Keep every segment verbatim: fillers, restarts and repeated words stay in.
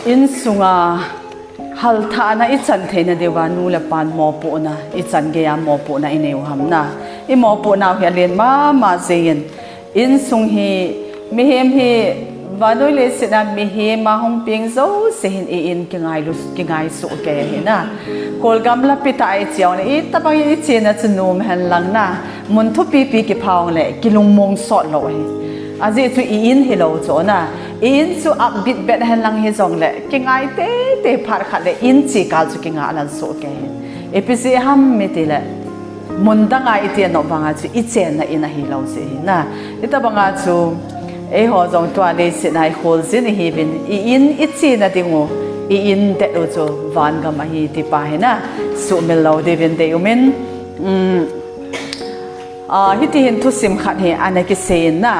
Insunga halthahna ichan theina diuva nu le pan mopohna, ichan geiya mopohna inei u ham na. Imopohnau hi alen mama jengin. Insung hi, mihem hi, vannoi leiset a mihem a hung peng jouse hin i-in kingailu, kingaisuh kei ahi na. Kholgam lapi tah a icheu na, itobang ichena chu nom henlang na. Mun thupipi kipha jongle, kilungmong sot lou ahi. Ajeh chu i-in hilou chu na. I-in chu upbeat bet henlang hijongle, kingai teitei phat khat le in chekal chu kinga lal soh kei ahi. Ipi jeh ham itile, mun danga iti nop vanga chu ichenna in ahilou jeh ahi na. Itobanga chu, eiho jong tua leiset a ikhol jin ihiuvin, i-in ichena dingu, i-in det u chu vangam ahi ti pa hi na, suhmil lou diuvin deium in, um, ah, hiti hin thusim khat hi ana kisei in na.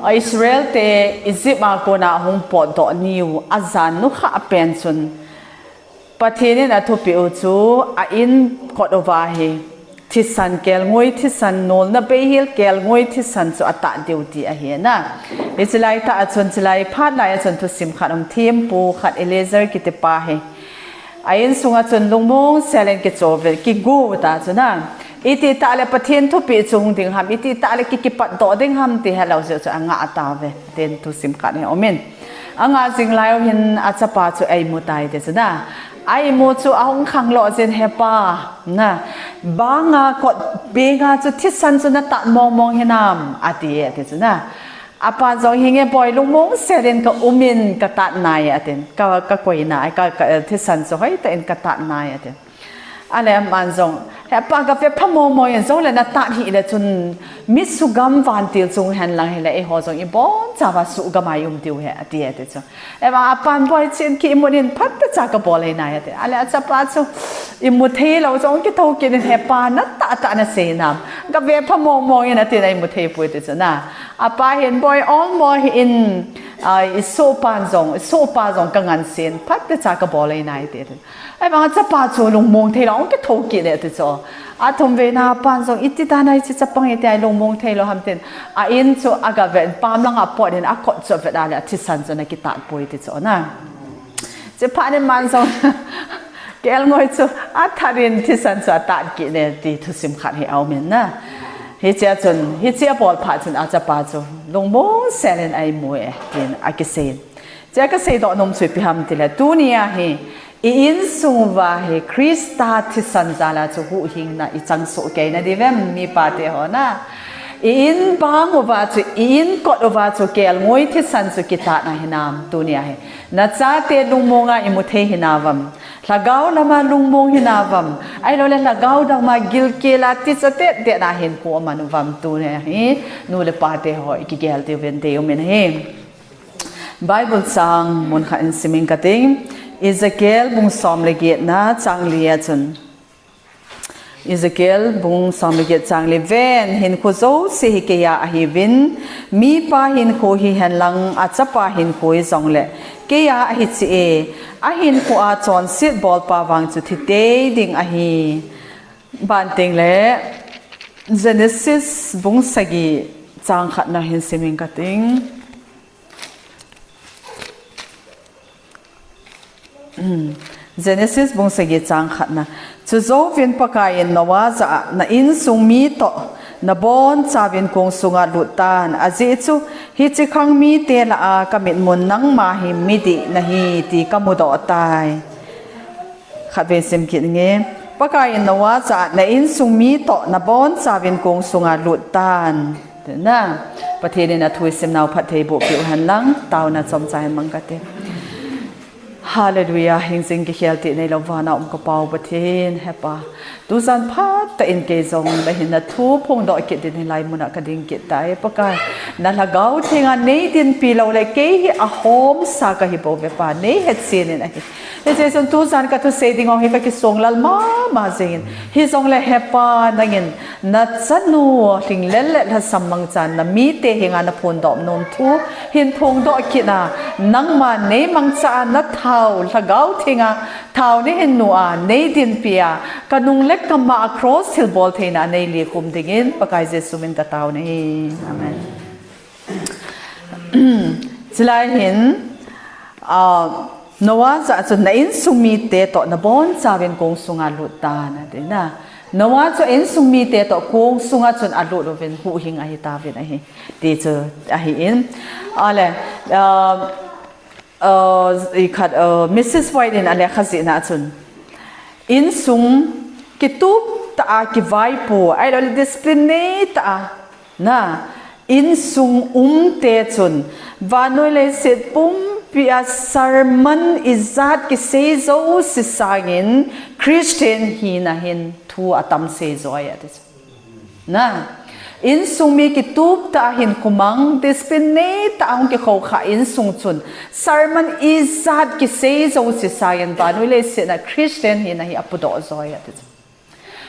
Ah, Israel te Egypt a kona ahung potdoh niu, ajan nukhah pen chun, Pathen in athupeh u chu a-in kot uva hi thisan, kelngoi thisan, nolna beihel kelngoi thisan chu atah diu ti ahi na. Hiche laitah a chun, chulai phat lai a chun thusim khat um, thempu khat Eleazar kiti pa hi a-insunga chun lungmong sel in kichouvin, kigo ta chu na. Ititah le Pathen thupeh chu hung ding ham, ititah le ki, kipatdoh ding ham ti helou jeh chu angah tauve. Tin thusim khat hi aumin. Angah jing lai u hin achapa chu eimu tai ti chu na. Eimu chu ahung khanglo jin, He pa, na, banga kot benga chu thisan chu natah mongmong hinam, ati e ti chu na. Apan jong, Hinge boi, lungmong sel in ka um in katah nai atin. Ka, kakoi nai, ka, ka, thisan chu hoitah in katah nai atin. Ale aman jong, He pa, gave pha mongmong in, jongle natah hih le chun, mi sugam vantil chung henlang hile, eiho jong ibonchauva sugam a ium diu ahi, ati e ti chu. Eva apan, Boi, chen ki imut in, phatecha kabol ahi nai ati. Ale achapa chu imu thei lou jong kitho kit in, He pa, natah tah nasei nam. Gave pha mongmong in atin, eimu thei poi ti chu na. Apa hin, Boi, olmo hih in, ah, isohpan jong, isohpa jong kangansen, phatecha kabol ahi nai ati. Ahivang achapa chu lungmong thei lou, ahung kitho kit e ti chu. Athum vena pan jong, Iti dan a hiche chapang iti a lungmong thei lou ham tin, a-in chu agavet in, pam langa apot in, akot chu avet a le athisan chu ana kitah poi ti chu na. Hiche phat in aman jong kelngoi chu athat in thisan chu atah kit e ti thusim khat hi aumin na. Hichea chun, hiche abol phat chun achapa chu lungmong sel in eimu e tin akisei. Hichea kaseidoh nom chu ipi ham tile, tunia hi i-insung uva hi Christa thisan jal a chu huhhingna ichang soh kei nadiuvem, mipa teho na. I-in bang uva chu, i-in kot uva chu kelngoi thisan chu kitahna hinam, tunia hi nachate lungmonga imu thei hinauvem? Lhagao lama lungmong hinauvem? Ahiloule lhagao lama gilkel a ticha tetdet a hinkho aman uvam, tunia hi nu le pa teho ikigel diuvin deium in ahi. Bible chang mun khat in simin kating, Ezekiel bung som le getna chang li a chun. Ezekiel bung som le get chang li, Ven, hinkho jouse hi keiya ahiuvin, mipa hinkho hihen lang achapa hinkho hijongle keiya ahi cheh e, ahinkho a chonset bolpa vang chu thitei ding ahi. Banting le Genesis bung sagi chang khatna hin simin kating. Genesis bung sagi chang khatna. Chujouvin Pakaiyin Noah jah a, Na insung mi toh nabonchauvin kong sunga lut tan, ajeh chu hiche khang mite lah a kamitmun nangma hi midih nahi ti kamudoh tai. Khatvei sim kit inge. Pakaiyin Noah jah a, Na insung mi toh nabonchauvin kong sunga lut tan. Tina, Pathen in athu isimnau phattheiboh peh u henlang, taona chomcha hin mang kate. Hallelujah, hingjing kikhel tih neilou vana um ka Pau Pathen, Hepa. Tujan phatah in kei jong nahin nathu phongdoh kit ding hilai muna kading kit tai, Pakai. Na Lhagao Thenga neidinpi loule kei hi ahomsa kahi bouve Pa, neihetchen in ahi. Hiche chun tujan kathusei ding ho hi kakisong lal mama jengin. Hijongle Hepa nangin nachanu Lhinglel le Lhasam mangchan namite henga naphondoh nom thu hin phongdoh kit a, nangma neimangcha a nathao Lhagao Thenga thao neihin nu a, neidinpi a, kanung le kama a cross thilbol theina a neile khum dingin Pakai Jesu min kataona ahi. Amen. Chulai hin, Ah, Noah jah chun na insung mite toh nabonchauvin kong sunga lut tan ati na. Noah chu insung mite toh kong sunga chun alut uvin huhhing ahi tauvin ahi. Ti chu ahi in. Ale, ah, ah, ikhat, ah, Missus White in alekha jihna chun. Insung kitup tah a kivaipo, ahilouleh discipline nei tah a, na, insung umte chun, vannoi leiset pumpi a sermon ijat kisei jouse sangin, Christian hina hin thu atam sei joi ati chu. Na, insung mi kitup tah a hin khomang, discipline nei tah a hung kikhoukhah insung chun, sermon ijat kisei jouse sangin, vannoi leiset a Christian hina hi apudoh joi ati chu.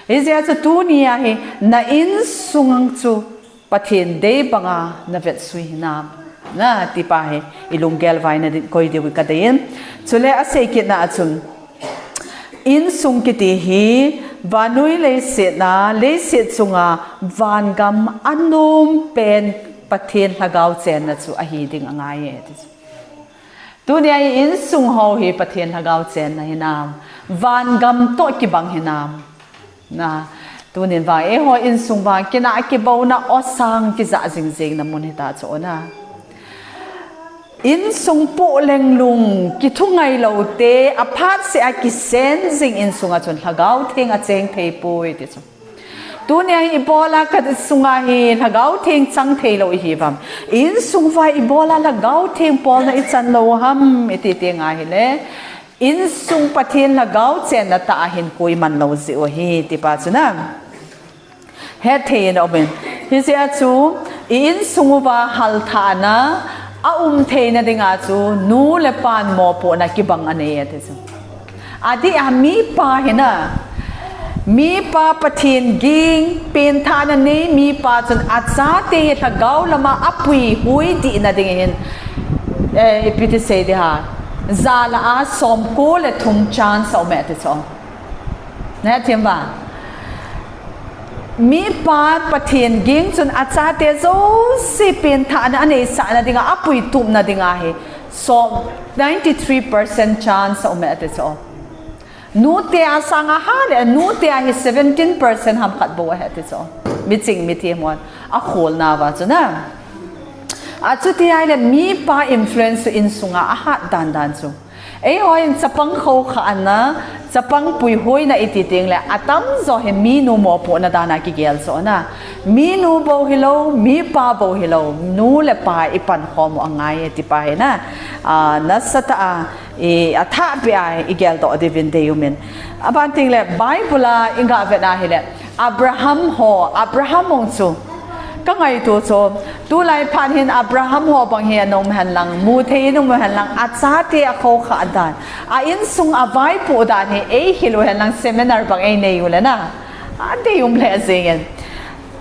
Hijeh a chu tunia hi na insung chu Pathen dei banga na vetsui hinam. Na, ti pa hi ilunggel vai na din koi diu kadei in. Chule asei kitna a chun, insung kiti hi vannoi leiset a, leiset chunga vangam anom pen Pathen lhagao chenna chu ahi ding angai e ti chu. Tunia hi insung ho hi Pathen lhagao chenna hinam, vangam toh kibang hinam. Na, tunin vang eiho insung vang kinah kibouna osang kijah jingjing na mun hita chu na. Insung pohlenglung kithungai loute, aphat seh a kisen jing insunga chun Lhagao Theng acheng thei poi ti chu. Tunia hi ibola ka sunga hi Lhagao Theng chang thei lou ihi uvam. Insung vai ibola Lhagao Theng polna ichan lou ham iti teng ahile. Insung Pathen Lhagao chenna tah a hin koi man lou jeh u ahi ti pa chu na. Hethei in aumin. Hijeh a chu i insung uva halthahna aum theina dinga chu nu le pan mopohna kibang anei ati chu. Adeh a mipa hina, mipa Pathen ging, penthahna nei mipa chun achate hi lhagao lama apuihui dihna ding hin, eh, ipi ti sei ding ham, ja lah a somko le thum chance aume ati chu. Nahethem uva. Mipa Pathen ging chun achate jouse penthahna aneisahna dinga, apuitupna dinga hi, som, ninety-three percent chance aume ati chu. Nute a sanga hale, nute a hi seventeen percent ham khat bou ahi ati chu. Miching mithem hon akholna uva chu na. Achuti ahile mipa influence chu insunga ahat dandan chu. Eihon chapang khoukhahna, chapang puihuina iti tengle atamjo hi minu mopohna dana kigel chu na. Minu bou hilou, mipa bou hilou, nu le pa ipankhom u angai e ti pa hi na. Ah, nasatah a, i, athahbeh a igeldoh diuvin deiumin. Aban tengle Bible a iga vetna hile, Abraham ho, Abraham hung chu kangaito chu, tulai phat hin Abraham ho bang hi ana um henlang, muthei in um henlang, achate akhoukhah dan, a insung avaipoh dan hi eihil u henlang seminar bang einei ule na. Adeium lheh jengin.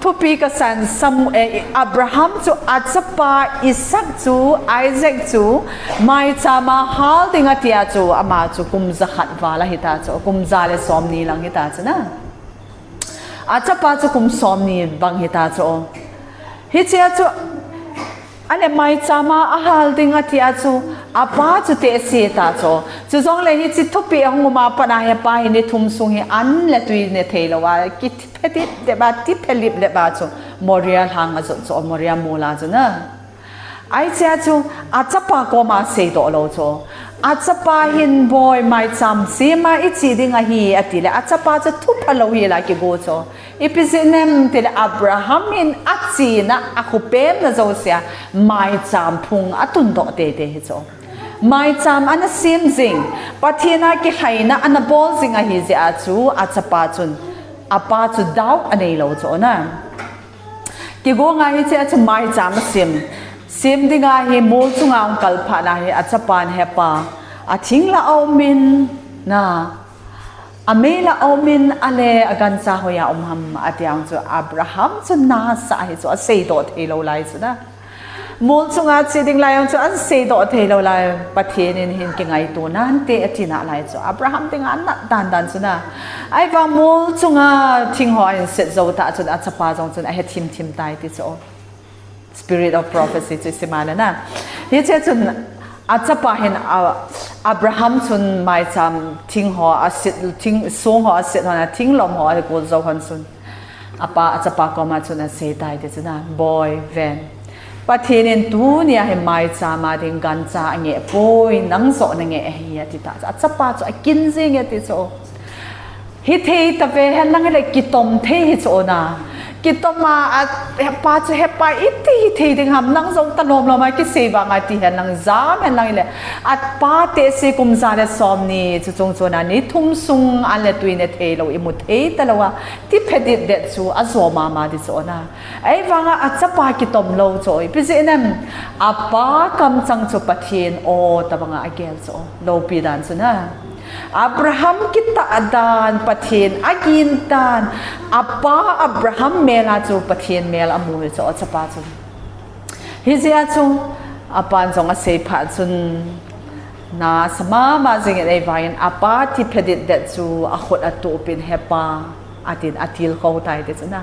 Thupi kasan, Sam-, eh, Abraham chu achapa Isaac chu, Isaac chu, maichama hal ding atia chu, ama chu kum jakhat val ahita chu, kum ja le somni lang hita chu na. Achapa chu kum somni bang hita chu. Hichea chu, ale maichama ahal ding atia chu, apa chu tehse ta chu. Chujongle hiche thupi ahung uma pat a hi apa hi ni thum sung hi an le tui ne theilouva, kiphelip lep a, tiphelip lep a chu, Moria lhang ajot chu, Moria mol a chu na. Ahichea chu, achapa koma seidoh lou chu. Achapa hin boi maicham sema iche ding ahi atile, achapa chu thuphalou hila kigo chu. Ipi jeh inem tile Abraham in achena akhopemna jousea maicham phung atundoh teitei hi chu. Maicham ana sem jing, Pathen a kilhaina ana bol jing ahijeh a chu achapa chun, apa chu doubt aneilou chu na. Kigonga hichea chu maicham asem. Sem dinga hi mol chunga ahung kalphatna hi achapan hepa, athing la aumin na. Amei la aumin ale agancha hoiya um ham atia chu Abraham chu nasah hi chu aseidoh theilou lai chu na. Mol chunga che ding lai chu aseidoh theilou lai, Pathen in hin kingaito nante ati nalai chu Abraham dinga anat dandan chu na. Ahivang mol chunga thing ho ahin set jou tah chun achapa jong chun ahe thimthim tai ti chu. Spirit of prophecy chu isim a le na. Hiche chun Achapa hin a, Abraham chun maicham thing ho asit, thing, song ho asit hon a, thing lom ho akol jou hon chun, apa, achapa koma chun asei tai ti chun a, Boi, ven. Pathen in tunia hi maicham a ding gancha angeh poi, nang joh nangeh ahi ati ta. Achapa chu akin jing e ti chu. Hithei tave henlang le kitom thei hi chu na. Kitom a, a, hepa chu hepa iti hithei ding ham, nang jong ta lom lom a kisei vang a ti henlang, jam henlang le. Apa tehse kum ja le som ni chu chung chun a, ni thum sung an le tui ne thei lou, imu thei ta lou a, ti phe dit det chu ajo mama ti chu na. Ahivang a, achapa kitom lou chu, ipi jeh inem, apa kamchang chu Pathen o tabang a agel chu, loupi dan chu na. Abraham kitah dan, Pathen agin dan, apa Abraham mel a chu Pathen mel amu hi chu, achapa chu. Hijeh a chu, apan jong asei phat chun, nasa mama jing in ahivang in, apa ti phe dit det chu akhut atup in, hepa, atin atilkhou tai ti chu na.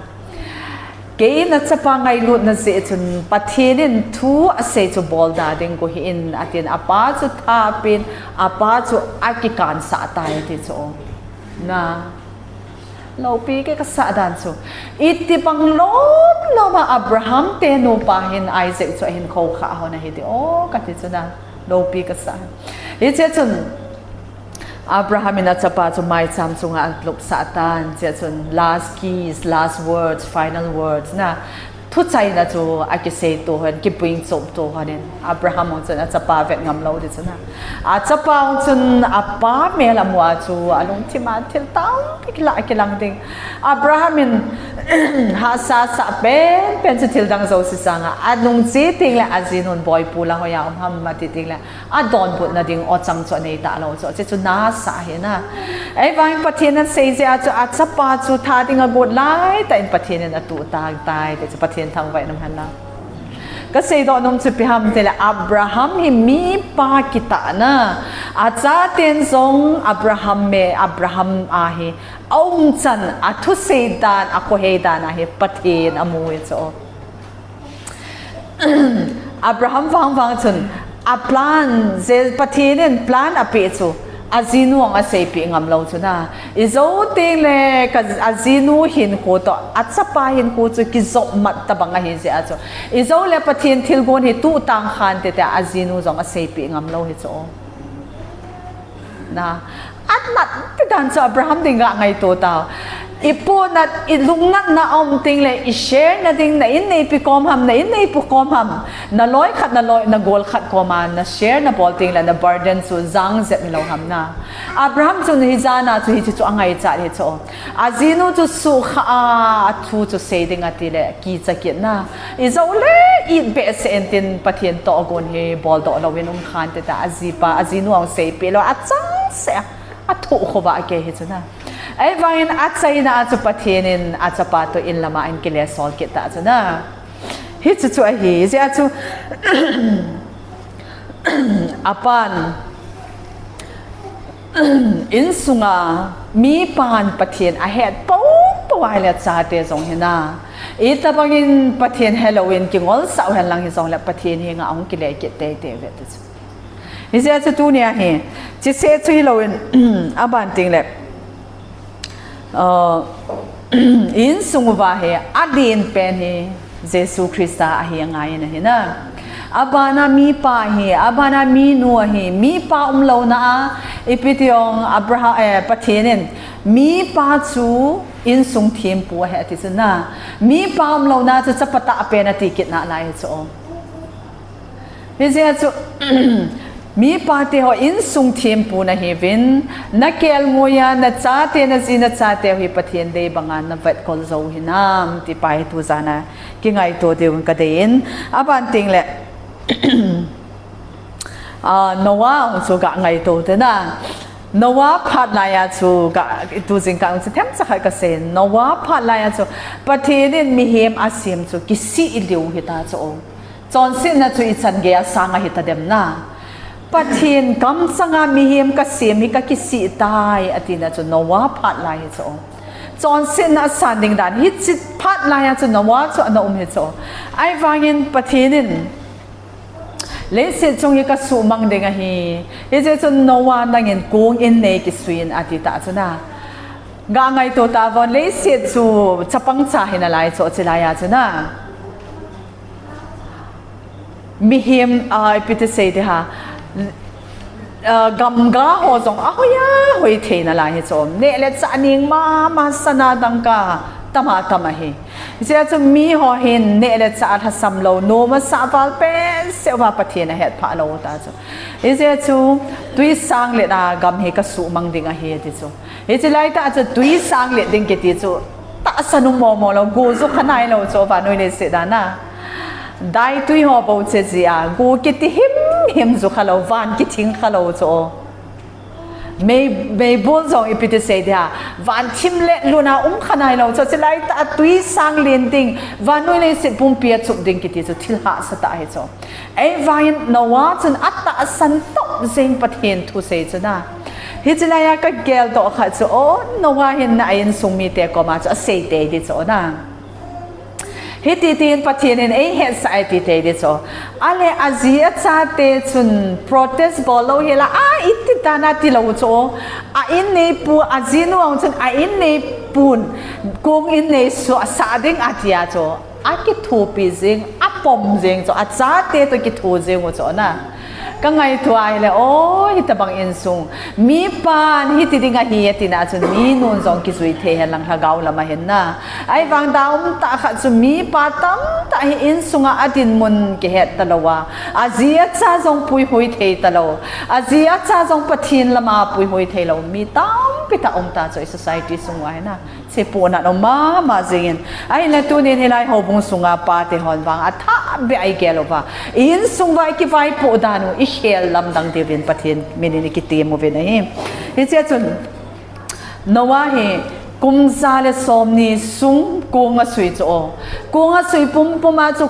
Kei nachapa ngailutna jeh chun Pathen in thu asei chu bol da ding kahi in, atin apa chu thap in, apa chu akikansah tai ti chu. Na. Loupi kei kasah dan chu. Itibang lom lom a Abraham te nupa hin Isaac chu ahin khoukhah hon ahi ti o kati chu na. Loupi kasah. Hiche chun Abraham in achapa chu maicham chunga alupsah tan, chea chun last kiss, last words, final words na, thuchaina chu akisei to hon, kipui chom to hon in, Abraham hung chun achapa vet ngam lou ti chu na. Achapa hung chun apa mel amu a chu alungthim a thil tampi kila kilang ding. Abraham in hahsa sah penpen chu thil dang jouse sanga, anung che teng le ajinun Boi pu la hoiya um ham ati teng le, adonbutna ding o chang chu anei talou chu, che chu nasa ahi na. Ahivangin Pathen in asei jeh a chu achapa chu tha ding agot laitah in Pathen in atuh tang tai, ti chu Pathen thangvah in um hen lang. Kasei doh nom chu ipi ham tile Abraham hi mipa kitahna, achaten jong Abraham me, Abraham a hi aumchan, athusei dan, akhohei dan a hi Pathen amu hi chu. Abraham vangvang chun, aplan, je Pathen in plan apeh chu, ajinu ong aseipeh ngam lou chu na. Ijou teng le, ka, ajinu hinkho toh, achapa hinkho chu kijop mat tabang ahi jeh a chu. Ijou le Pathen thilgon hi tuh tang khan tete, ajinu jong aseipeh ngam lou hi chu. Na, anat pi dan chu Abraham ding ga ngaito tau. Ipohnat, ilungnatna aum teng le, ishare na ding, na in neipi kom ham, na in neipu kom ham, na loi khat, na loi, na gol khat koma, na share na bol teng le, na burden chu jang jep hilou ham na. Abraham chu hijana chu hichu chu angaichat hi chu. Ajinu chu sukha a, athu chu sei ding ati le, kicha kit na. Ijou le, it behseh in tin Pathen toh agon hi boldoh louvin um khan tete, ajipa, ajinu ong seipeh lou, achangseh a, athuh khovah kei hi chu na. Ahivangin achaina a chu Pathen in achapa toh in lama ahin kile sol kit ta chu na. Hichu chu ahi, jeh a chu, apan, insunga mipan Pathen ahet poupou ahile chate jong hi na. Itabangin Pathen helouvin kingolsah u henlang hijongle Pathen henga ahung kile kit teitei uve ti chu. Hijeh a chu tunia hi, chise chu hilouvin, aban teng le, uh, insung uva hi, alen pen hi, Jesu Christa ahi angai in ahi na. Abana mipa hi, abana minu ahi, mipa umlouna a, ipi ti ong Abraham, eh, Pathen in, mipa chu insung thempu ahi ati chu na. Mipa umlouna chu chapatah pen ati kit nalai chu. Hijeh a chu, mipa te ho insung thempu nahiuvin, nakelngoi a, nachate, naji nachate ho hi Pathen dei banga navetkol jou hinam, ti pa hi tujana kingaito diuvin kadei in, aban teng le, ah, Noah ong chu ga ngaito te na. Noah phat laiya chu ga, tujing kah chu themcha khat kasei. Noah phat laiya chu Pathen in mihem asem chu kisih liu hita chu. Chonsetna chu ichan gei a sang ahi tadem na. Pathen kamchanga mihem kasem hi kakisih tai, atina chu Noah phat lai hi chu. Chonsetna asan ding dan hiche phat laiya chu Noah chu ana um hi chu. Ahivangin Pathen in Leiset chung hi kasuhmang ding ahi. Hijeh chun Noah nangin kong in nei kisuiyin ati ta chu na. Ga ngaito tavon, leiset chu chapang cha hinalai chu, chilai a chu na. Mihem, ah, ipi ti sei ding ham. Ah, gamga ho jong ahoi ahoi thei nalai hi chu. Neh le chah ning mama, sana dangka tam a tam ahi. Hijeh chun miho hin neh le chah lhasam lou, nom asah val pen seh uva Pathen ahet phah lou ta chu. Hijeh chun tui sanglet a gam hi kasuhmang ding ahi ti chu. Hiche laitah chu tui sanglet ding kiti chu tahsan um momo lou, go ju kha nailou chu, vannoi leiset a na. Daitui ho bou che jeh a, go kiti himhim ju kha lou, van kithing kha lou chu. Mei, meibol jong ipi ti sei ding ham, van thim le luna um kha nailou chu, chilai tah a tui sanglen ding, vannoi leiset pumpi a chup ding kiti chu thil hahsa tah ahi chu. Ahivangin Noah chun atahsan top jeng Pathen thusei chu na. Hiche lai a kageldoh khat chu, o, Noah hin na a insung mite koma chu asei tei ding chu na. Hiti tin Pathen in eihetsah e ti tei ding chu. Ahile aji achate chun protest bol lou hela, a, iti dan a tilou chu. A in neipu, ajinu ang chun a in neipun kong in nei suhsah ding atia chu. Akithopi jeng, apom jeng chu, achate toh kitho jeng u chu na. Kangaito ahile, o, hitobang insung. Mipan hiti ding ahi atina chun minun jong kijui thei henlang lhagao lam ahin na. Ahivang da um tah khat chu mipa tamtah hi insunga adinmun kihet talou a, aji acha jong puihui thei talou, aji acha jong Pathen lama puihui theilou mi tampi tah um ta chu i society sung uva hi na. Hiche pohnat um mama jengin. Ahile tunin hilai houbung sunga pate hon vang athahbeh a igel uva, insung uva ikivaipoh dan u ikhel lamdang diuvin Pathen minin ikitem uvin ahi. Hichea chun Noah hi kum ja le somni sung kong asui chu, kong asui pumpum a chu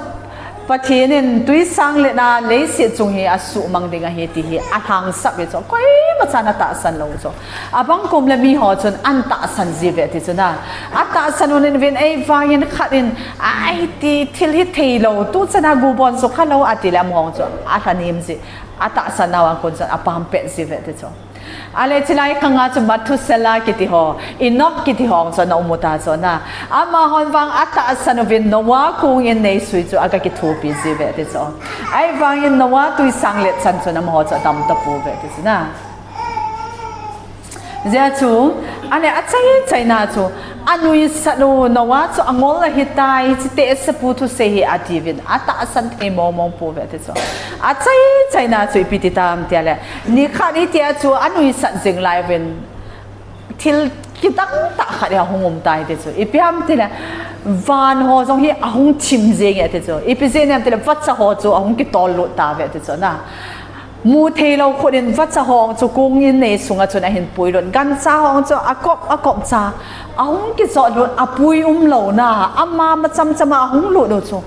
Pathen in tui sanglet a leiset chung hi asuhmang ding ahi ti hi alhangsap e chu, koimachan atahsan lou chu. Abang kom le miho chun ahin tahsan jiuve ti chu na. Atahsan un uvin, eivangin khat in, ai ti thil hitheilou, tuchana gu bon sukha lou atile amaho chu alhanem ji, atahsan nau a kon chun apam pet jiuve ti chu. Ahile chilai khanga chu Methuselah kiti ho, Enoch kiti ho chu ana um uta chu na. Amahon vang atahsan uvin Noah kong in neisui chu aga kithopi jiuve ti chu. Ahivangin Noah tui sanglet chan chun amaho chu adam tapouve ti chu na. Hijeh chun, ahile achaichaina chu, anuisat u Noah chu angol ahitai, hiche tehsepu thusei hi atiuvin, atahsan thei mongmong pouve ti chu. Achaichaina chu ipi ti tam tile, nikhat hitia chu anuisat jing lai uvin, thil kidang tah khat hi ahung um tai ti chu. Ipi ham tile, van ho jong hi ahung thim jenge ti chu. Ipi jeh ham tile, vacha ho chu ahung kitollut tauve ti chu na. Mutheilou khut in vacha ho chu kong in nei sunga chun ahin puilut. Gancha ho chu akop akop cha, ahung kijotlut, apui umlouna, ama macham chama ahung lut u chu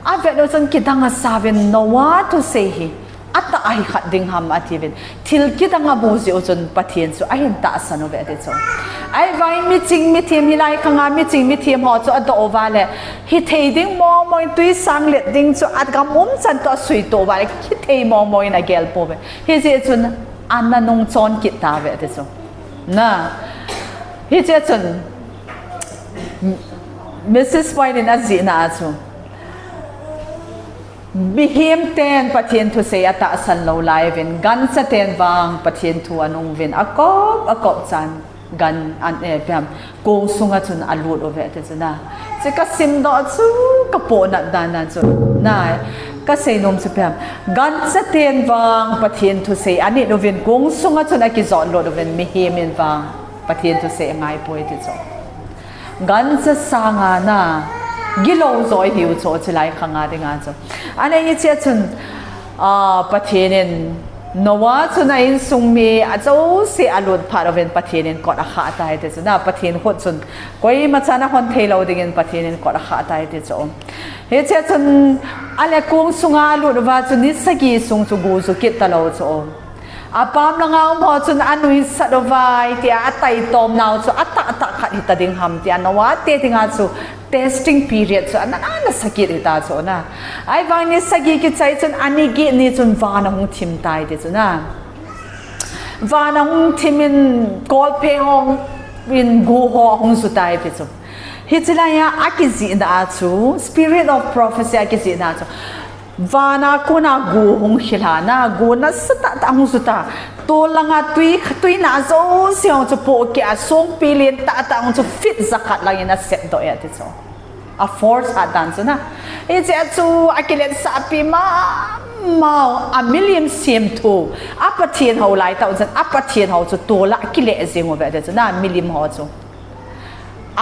avet u chun kidang asauvin Noah thusei hi atah ahi khat ding ham atiuvin, thil kidang amu jeh u chun Pathen chu ahin tahsan uve ti chu. Ahivangin miching mithem, hilai khanga miching mithem ho chu adoh uva le, hithei ding mongmong in, tui sanglet ding chu agam umchan toh asuitoh uva le, hithei mongmong in agel pouve. Hijeh chun ana nungchon kit tauve ti chu. Na, hichea chun Missus White in ajihna a chu, mihem ten Pathen thusei atahsan lou lai uvin, gancha ten vang Pathen thu anung uvin, akop akop chan gan an, eh, ipi ham, kong sunga chun alut uve ti chu na. Hiche kasimdoh chu kapohnat dan a chu na, kaseinom chu ipi ham, gancha ten vang Pathen thusei anit uvin, kong sunga chun akijotlut uvin, mihem in vang Pathen thusei angaipoi ti chu. Gancha sanga na, gilou jo ihiu chu, chilai khanga dinga chu. Ahile hichea chun, ah, Pathen in Noah chun a insung mi ajouse alut phat uvin Pathen in kot akhah tai ti chu na, Pathen khut chun koimachan ahon theilou dingin Pathen in kot akhah tai ti chu. Hichea chun, ahile kong sunga alut uva chu ni sagi sung chu gu ju kit talou chu. Apam langa um ho chun anuisat uva, hitia ataitom nau chu atahtah khat hita ding ham tia Noah te dinga chu testing period chu ana, ana sagi hita chu na. Ahivangin ni sagi kichai chun ani get ni chun van ahung thim tai ti chu na. Van ahung thim in kolphe hung in gu ho ahung ju tai ti chu. Hiche laiya akijihna a chu, spirit of prophecy akijihna chu. Van a kona gu hung khilha na, gu nasatah tah hung ju ta. Tol langa tui, tui na jouse hung chu pohkeh a songpi lentah tah hung chu feet jakhat langin asepdoh e ti chu. A force hat dan chu na. Hiche a chu akiletsahpi mama u, a milim semthu. A Pathen hou lai tah u chun, a Pathen hou chu tol a kile jing uve ti chu na, milim ho chu.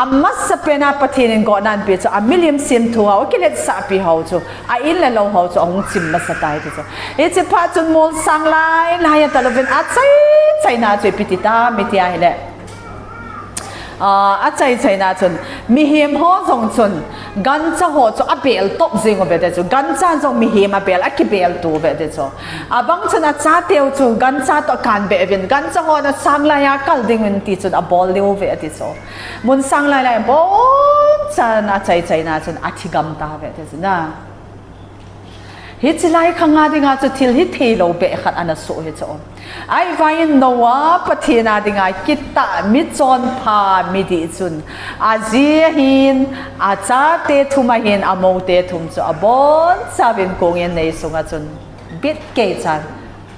Amasapen a Pathen in gotna anapeh chu, a milim semthu ho, akiletsahpi ho chu, a in le lou ho chu, ahung chim masa tai ti chu. Hiche phat chun molsang lai, lai a talouvin achai, chaina chu ipi ti tam iti ahile. Ah, achai chaina chun, mihem ho jong chun, gancha ho chu abel top jing uve ti chu, gancha jong mihem abel, akibel to uve ti chu. Abang chun achateu chu, gancha toh kanbe uvin, gancha hon asang laiya kal ding uvin ti chun abol diu ve ti chu. Mun sang lai lai, bonchan achai chaina chun athi gam tauve ti chu na. Hiche lai khanga dinga chu thil hithei lou beh khat ana soh hi chu. Ahivangin Noah Pathen a dinga kitah michonpha midih chun, aji ahin, achate thum ahin, amoute thum chu abonchauvin kong in nei sunga chun bit kei chan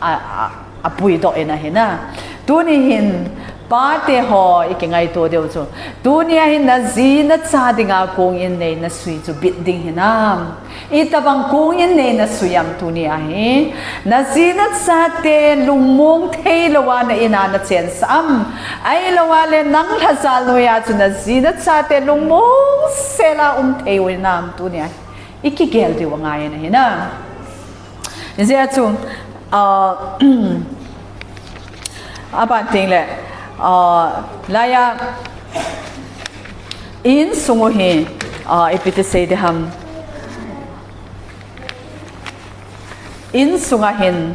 a, a, apuidoh in ahi na. Tuni hin, pate ho ikingaito diu chu. Tunia hin naji nacha dinga kong in nei nasui chu bit ding hinam? Itobang kong in nei nasui am tunia hi? Naji nachate lungmong theilouva na in a nachensah am? Ahilouva le nang lhajal noiya chu naji nachate lungmong sela um thei u hinam tunia hi? Ikigel diu angai in ahi na. Hijeh a chu, ah, aban tengle, ah, laiya, insung u hi, ah, ipi ti sei ding ham. Insunga hin,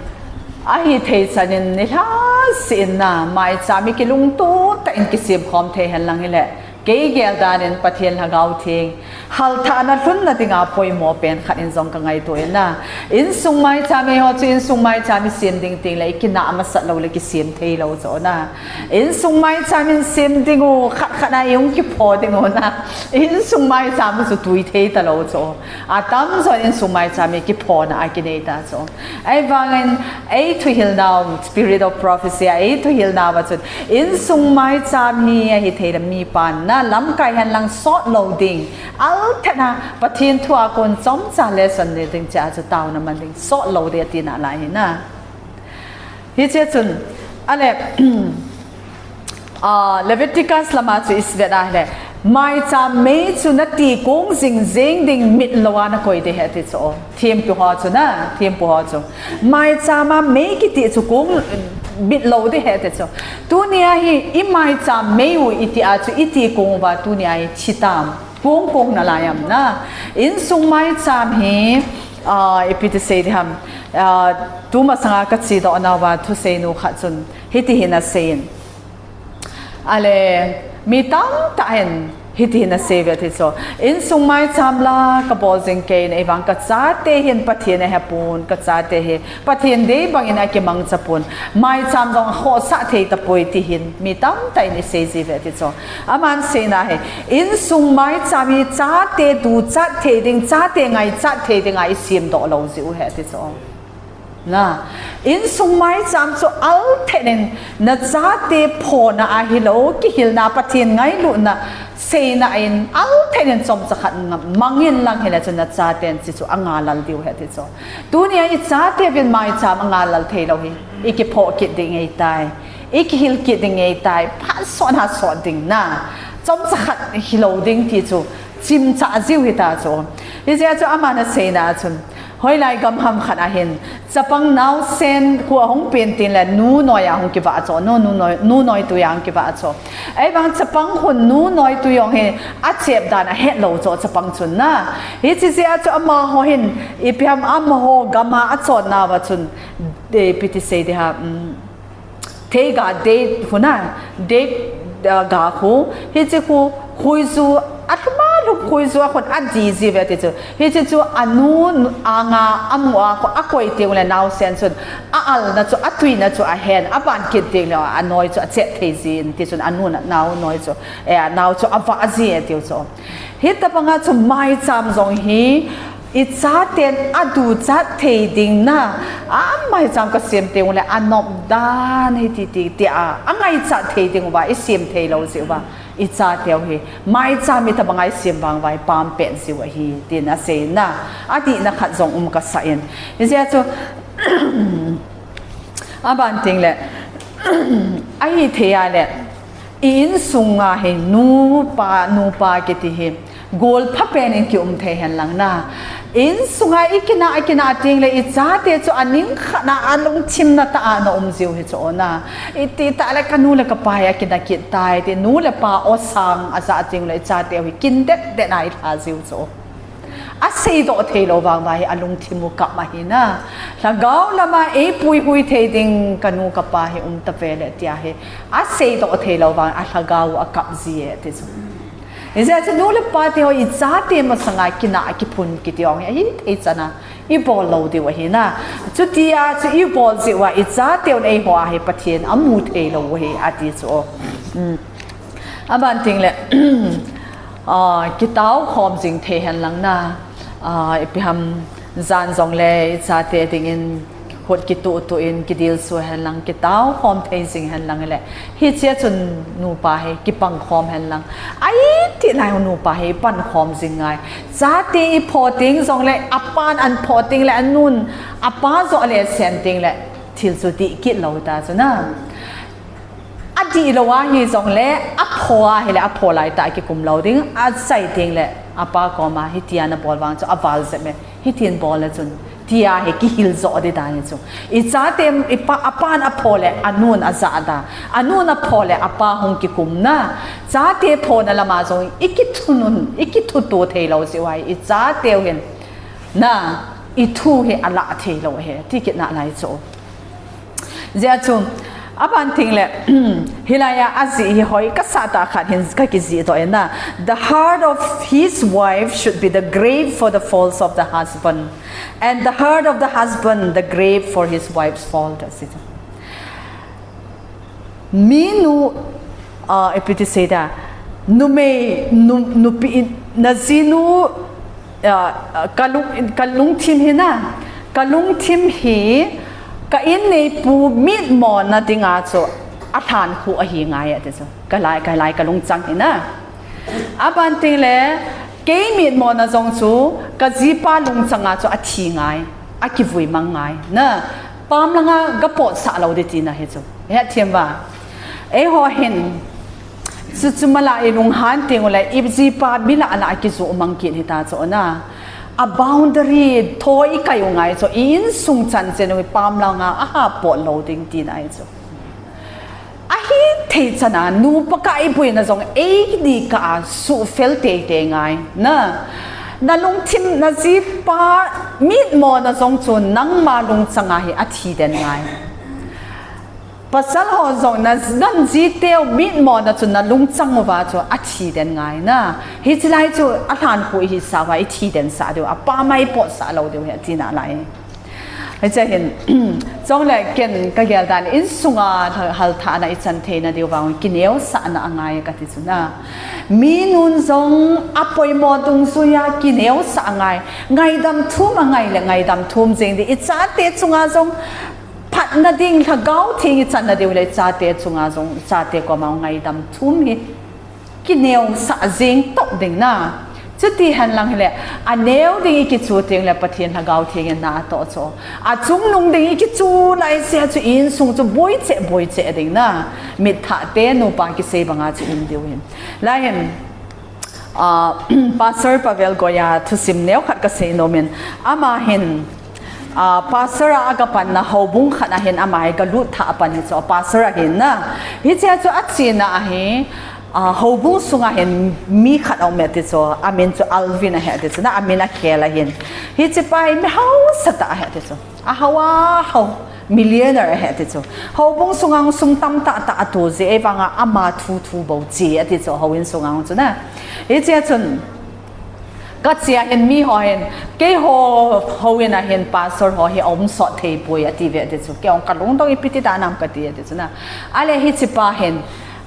ahithei chan in nilhah seh in na, maicham hi kilungtoh tah in kisemkhom thei henlang hile. Kei gel dan in Pathen Lhagao Theng halthahna lhunna dinga poimo pen khat in jong kangaito in na. Insung maicham eiho chu insung maicham isem ding tengle ikinah masat lou le kisem theilou chu na. Insung maicham in sem ding u khat khat a ihung kipho ding u na. Insung maicham u chu tui thei talou chu. Atamjon insung maicham hi kiphona a kinei ta chu. Ahivangin eithuhilnau, spirit of prophecy a eithuhilnauva chun, insung maicham hi ahithei le mipan na lamkai henlang sot lou ding. Althet a Pathen thu a kon chomcha lesson ne ding chea chu taona man ding sot lou ding ati nalai hi na. Hiche chun, ale, ah, Leviticus lama chu ivet a hile, maicham mei chu nati kong jing jeng ding mit louva nakoi ding ahi ti chu. Thempu ho chu na, thempu ho chu. Maicham a mei kiti chu kong mit lou ding ahi ti chu. Tunia hi imaicham mei u iti a chu iti kong uva tunia hi thi tam. Kong kong nalai am na. Insung maicham hi, ah, ipi ti sei ding ham. Ah, tumasanga kachedoh nauva thuseinu khat chun hiti hin asei in. Ale, mi tamtah hin hiti hin asei uve ti chu. Insung maicham la kabol jing kei in, ahivang kachate hin Pathen ahepon, kachate hi Pathen dei bangin akimangcha pon. Maicham jong akhohsah thei tapoi ti hin mi tamtah in isei ji uve ti chu. Aman seina hi, insung maicham hi chate duchat thei ding, chate ngaichat thei dinga isemdoh lou jiu ahi ti chu. Na, insung maicham chu althet in, nachate phona ahilou, kihilna Pathen ngailutna seina in, althet in chomcha khat mang in lang hile chu nachaten hichu angalal diu ahi ti chu. Tunia ichateuvin maicham angalal theilou hi, ikiphoh kit ding ahitai. Ikihil kit ding ahitai, phat sot ha sot ding na. Chomcha khat hilou ding ti chu, chimcha jiu hita chu. Hijeh a chu aman aseina chun, hoilai gam ham khat a hin, chapang naosen khu ahung pen tin le nu noiya hung kivah chu, nu, nu noi, nu noitui a hung kivah chu. Ahivang chapang khun nu noitui jong hi achep dan ahet lou chu chapang chun na. Hiche jeh a chu amaho hin, ipi ham amaho gam a achonnauva chun, ipi ti sei ding ham, um, Theiga date khu na, date, ah, ga khu, hiche khu, khuiju alhuma Khui chu akhun adih jiuve ti chu. Hiche chu anu anga amu a khu akoi teng le naosen chun a-alna chu, atuina chu ahen, aban kit teng le anoi chu achet thei jin ti chun anu na, nao noi chu, eh, nao chu avah ji e tiu chu. Hitabanga chu maicham jong hi ichaten aduchat thei ding na, a maicham kasem teng le anop dan hiti ti, tia angaichat thei ding uva isem thei lou jeh uva. Ichateu hi maicham hitabanga isem vang uva ipam pet jiu ahi, tin asei na. Adihna khat jong um kasah in. Hijeh a chu, aban teng le, ahithei a le, i-insunga hi nupa, nupa kiti hi, gol phapen in kium thei hen lang na. Insunga ikina, ikina teng le ichate chu aning khat na alungthim na tah a na um jiu hi chu o na. Iti tah le kanu le kapa hi akina kit tai ti, nu le pa osang ajah teng le ichateu hi kin det det a ilha jiu chu. Aseidoh thei lou vang uva hi alungthim u kap ahi na. Lhagao lama eipuihui thei ding kanu kapa hi um tave le tia hi aseidoh thei lou vang a lhagao u akap ji e ti chu. Hijeh a chu nu le pa teho ichate masanga kina kiphun kiti jong hi ahithei chan a ibol lou diu ahi na. Chutia chu ibol jeh uva ichateun eiho a hi Pathen amu thei lou u ahi ati chu o. Aban teng le, ah, kitao khom jing thei hen lang na, ah, ipi ham jan jong le ichate dingin khut kituh tuh in kidilsu hen lang, kitao khom thei jing hen lang le, hichea chun nupa hi kipang khom hen lang. Ahi ti lai u nupa hi pan khom jing ngai. Chate ipho teng jong le, apan an pho teng le, anun, apa joh le sen teng le, thil chu dih kit lou ta chu na. Adih lou ahi jong le, apho ahi le, apho lai tah a kikum lou ding, achai teng le, apa koma, hitia nabol vang chu, aval jep e, hitin bol le chun, tia hi kihil joh ding dan hi chu. Ichate, ipa, apan apho le, anun ajah da, anun apho le, apa hung kikum na, chate phona lama jong, ikithunun, ikithuto thei lou jeh uva hi, ichateu hin, na, ithu hi alah thei lou hi, ti kit nalai chu. Jeh a chu, aban teng le, hilai a ajih hi hoi kasah tah khat hin kakijih doh e na. The heart of his wife should be the grave for the faults of the husband, and the heart of the husband the grave for his wife's fault, ati chu. Minu, ah, ipi ti sei da, numei, nu, nupi, najinu, ah, kalung, kalungthim hi na, kalungthim hi, ka inneipu mitmo na dinga chu alhan khu ahi ngai ati chu. Kalai, kalai kalungchang hi na. Aban teng le, kei mitmo na jong chu, kajipa lungchanga chu athi ngai, akivui mang ngai. Na, pam langa gapot sah lou ding tina hi chu. Hethem uva. Eiho hin, chu, chu mala ilunghan teng u le, ijipa mila ana akijoh mang kit hita chu na. A boundary tho ikai u ngai chu, i insung chan chen u pam langa ahapot lou ding tina hi chu. Ahithei chan a, nupa kah iboina jong eini kah a suhfel teitei ngai. Na, nalungthim najipa mitmo na jong chu nangma lungchanga hi athi den ngai. Pasal ho jong na, najiteu mitmo na chu nalungchang uva chu athi den ngai na. Hiche lai chu alhan khu ihi sah uva ithi den sah diu, apa mai pot sah lou diu hi ati nalai. Hiche hin, chule ken kagel dan insunga hal, halthahna ichan theina diu vang kineosahna angai kati chu na. Minun jong apoimo dungjuia kineosah angai. Ngaidam thum angai le ngaidam thum jing ding. Ichate chunga jong phatna ding lhagao theng ichanna diu le ichate chunga jong ichate koma ngaidam thum hi kineosah jing toh ding na. Chuti henlang hile, aneo ding ikichu teng le Pathen lhagao theng in na atoh chu. Achungnung ding ikichu laise chu insung chu boicheh, boicheh ding na. Mitthah te nupa kisei banga chu um diu hin. Lai hin, ah, Pastor Pavel Goya thusim neokhat kasei nomin. Ama hin, ah, pastor a agapanna houbung khat ahin ama hi galut thah apan hi chu. Pastor ahin na. Hichea chu achena ahi, ah, houbung sunga hin mi khat aume ti chu. Amin chu Alvin ahi ti chu na. Amin akhel ahin. Hichepa hi mi hausa tah ahi ti chu. Ahao ahao. Millionaire ahi ti chu. Houbung sunga sum tamtah tah atoh jeh, ahivanga ama thu thu bou che ati chu, houin sunga chu na. Hichea chun, Kachea hin mi ho hin, keiho houin a hin pastor ho hi aum sot thei poi ati ve ti chu. Kei ong kalungdong ipi ti dan ham kati ti chu na. Ale hiche pa hin,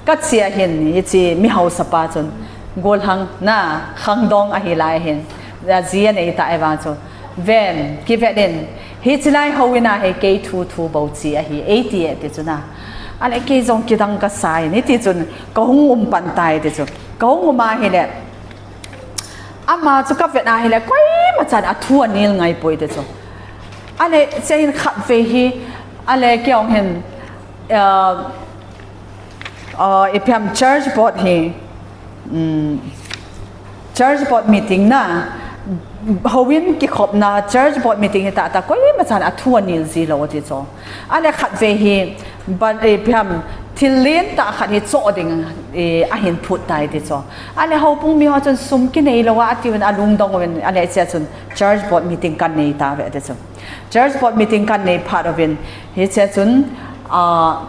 kachea hin, hiche mi haosa pa chun, golhang na, khangdong ahi lai hin, aji anei ta e vang chu. Ven, kivet in, hiche lai houin a hi kei thu thu bou che ahi, eiti e ti chu na. Ale kei jong kidang kasa in, hiti chun, kahung um pan tai ti chu. Kahung um a hile, ama chu kavet a hile, koima chan athu anel ngai poi ti chu. Ale, chehin khatvei hi, ale, kei ong hin, uh, uh, ipi ham church board hi, um, church board meeting na, houin kikhopna church board meeting hi tah tah, koima chan athu anel ji lou ti chu. Ale khatvei hi, ban, eh, ipi ham, thil lentah khat hi choh ding, eh, ahin phut tai ti chu. Ale houbung mi ho chun sum kinei lou a, atiuvin alungdong uvin, ale hichea chun church board meeting kanei tauve ti chu. Church board meeting kanei phat uvin, hichea chun, ah,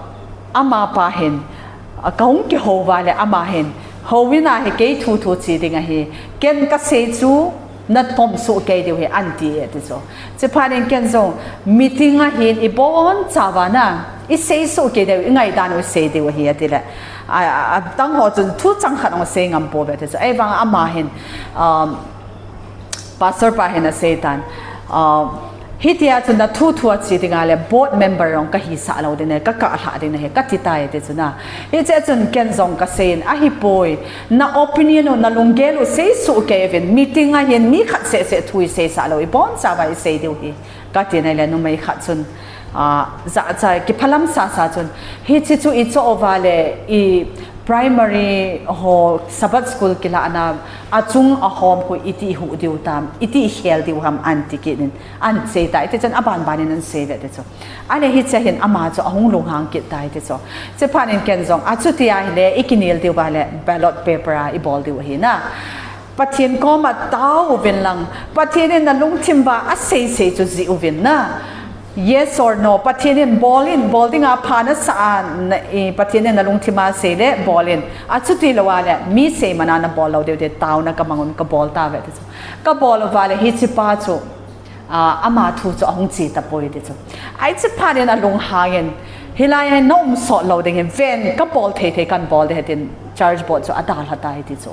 ama pa hin, ah, kahung kihou uva le ama hin, houin a hi kei thu thu che ding ahi, ken kasei chu, na pom soh kei diu ahi, anti e ti chu. Chuphat in ken jong, meeting a hin ibon chauva na, isei soh kei diu, ingaidan u isei diu ahi, ati le. A, a, adang ho chun thu chang khat ong sei ngam pouve ti chu. Ahivang ama hin, um, pastor pa hin asei tan. Um, Hitia chun na thu thu a che ding a le board member jong kahisah lou ding ahi, kakah lhah ding ahi, kati tai ti chu na. Hichea chun ken jong kasei in, ahipoi, na opinion u, na lunggel u sei soh kei uvin, meeting a hin mi khat seh seh thu isei sah lou, ibon chauva isei diu ahi, kati nai le numei khat chun, ah, jahcha kiphalam sasa chun, hiche chu ichoh uva le i primary ho Sabbath school kilahna achung ahom khu iti ihuh diu tam, iti ikhel diu ham anti kit in. An sei tai ti chun, aban ban in an sei ve ti chu. Ale hichea hin ama chu ahung lunghang kit tai ti chu. Chuphat in ken jong, achuti ahile, ikinel diu uva le ballot paper a ibol diu ahi na. Pathen koma tao uvin lang, Pathen in nalungthim uva asei sei chu jih uvin na. Yes or no, Pathen in bol in, bol dinga pha nasa a, na, i, Pathen in nalungthim a asei le, bol in. Achuti lou a le, mi sei man a nabol lou diu ti, taona kamang un kabol tauve ti chu. Kabol uva le, hiche pa chu, ah, ama thu chu ahung che tapoi ti chu. Hiche phat in alunghang in, hilai a hin na um sot lou ding ahi, ven, kabol thei thei kan bol ding ahi tin church board chu adalha tai ti chu.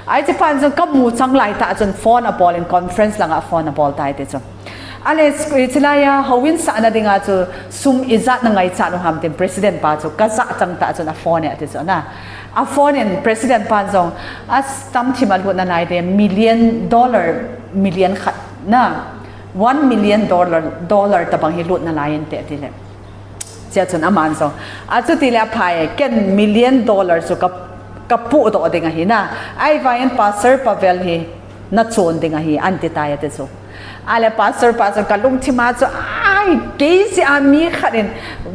Hiche phat chun kamu chang lai tah chun phone abol in conference langa phone abol tai ti chu. Ale sku-, hiche lai a houin sahna dinga chu sum ijat na ngaichat u ham tin president pa chu kajah chang tah chun aphone e ti chu na. Aphone in president pan jong, atam thim a lut nalai te million dollar, million khat na, one million dollar, dollar tabang hi lut nalai inte ti le. Chea chun aman jong, achuti le aphai, ken million dollar chu ka, kapoh doh ding ahi na. Ahivang in Pastor Pavel hi nachon ding ahi, anti tai ati chu. Ale pastor pa chu kalungthim a chu, ai, kei jeh a mi khat in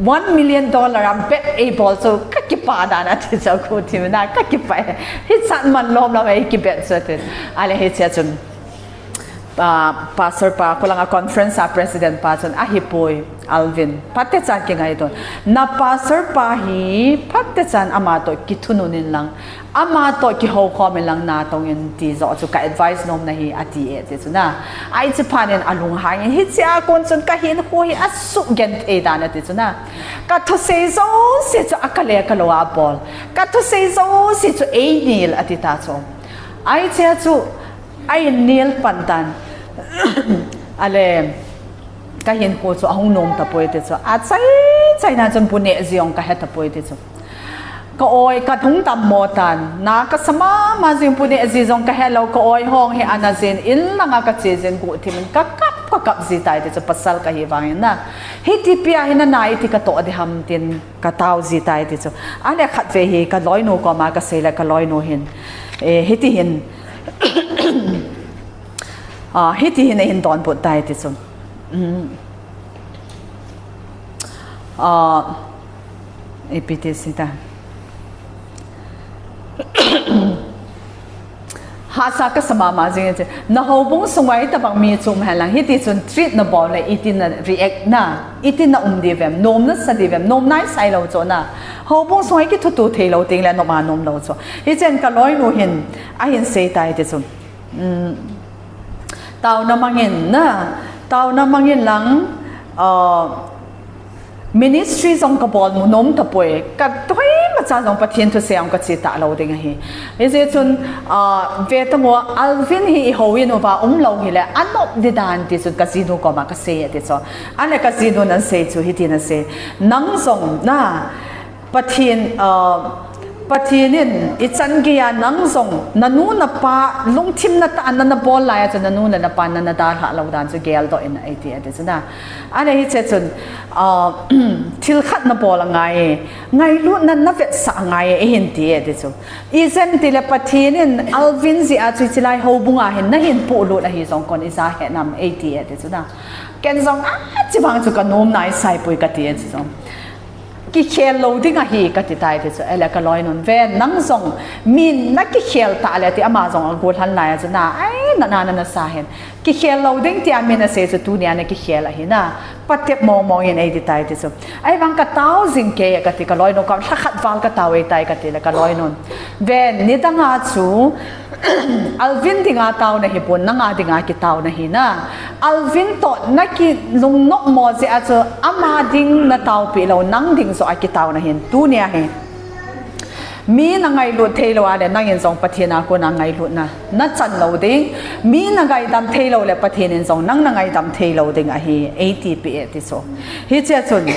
one million dollar a bet eibol chu kakipah dan ati chu, khu thim na kakipah e. Hichan man lom lom eikibet chu ati. Ale hichea chun, ah, pastor pa, kholanga conference a president pa chun, ahipoi, Alvin, phatechan kingaito. Na pastor pa hi phatechan ama toh kithunun in lang, ama toh kihoukhom in lang natong in ti joh chu ka advice nomna hi ati e ti chu na. Hiche phat in alunghang in, hichea kon chun kahinkho hi asugenthei dan ati chu na. Kathusei jouse chu akale kalou a abol. Kathusei jouse chu einel ati ta chu. Hichea chu einel pan tan. Ale, kahinkho chu ahung nom tapoi ti chu. Achai chaina chun bu neh ji jong kahe tapoi ti chu. Ka-oi, kahung dammo tan. Na kasa mama jing, bu neh ji jong kahe lou, ka-oi hong hi ana jin, in langa kache jin guhthim in kakap, kakap ji tai ti chu, pasal kahi vang in na. Hiti pia hi nana iti katoh ding ham tin katao ji tai ti chu. Ale khatvei hi kaloinu koma kasei le kaloinu hin, eh, hiti hin, ah, hiti hin eihin donbut tai ti chu. Um, ah, ipi ti sita. Hahsa kasa mama jing e ti. Na houbung sunga itobang mi chu um hen lang, hiti chun treat nabol le iti na react na, iti na um diu vem, nom nasa diu vem, nom naisai lou chu na. Houbung sunga ikithutup thei lou teng le nom a nom lou chu. Hichea kaloinu hin ahin sei tai ti chu. Um, Taona mangin na, taona mangin lang, uh, ministry jong kabol mu nom tapoi, ka thoi macha jong Pathen thusei jong kache talou ding ahi. Hijeh chun, uh, ve tang o, Alvin hi i houin uva umlou hile, anop ding dan ti chun kajinu koma kasei e ti chu. Ahile kajinun asei chu, hitin asei. Nang jong na, Pathen, uh, Pathen in ichan geiya nang jong, nanu napa, lungthim natah a nana bol laiya chu nanu le napa nana dalhah lou dan chu geldoh in eiti e ti chu na. Ahile hiche chun, uh, thil khat nabol angai e, ngailutna navetsah angai e, eihin ti e ti chu. Ijeh inem itile Pathen in Alvin jeh a chu hiche lai houbung a hin nahin polut ahi jong kon ija het nam eiti e ti chu na. Ken jong achi vang chu kanom nai saipoi kati e ti chu. Kikhel lou ding ahi kati tai ti chu. Ahile kaloinun ven, nang jong min nakikhel tah le ti ama jong agollhan laiya chu na, ai, nana nasa hen. Kikhel lou ding tia min asei chu tunia nakikhel ahi na. Patep mong mong in eiti tai ti chu. Ahivang katao jing kei e kati kaloinu, ka lhakhat val katao e tai kati le kaloinun. Ven, nidanga chu, Alvin dinga taona hipon, nanga dinga kitaona hi na. Alvin toh nakilungnopmo jeh a chu ama ding nataopeh lou, nang ding joh a kitaona hin tunia hi. Mi nangailut theilou a le nangin jong Pathen a kona ngailutna nachan lou ding. Mi nangaidam theilou le Pathen in jong nang nangaidam theilou ding ahi, eitipeh e ti chu. Hichea chun,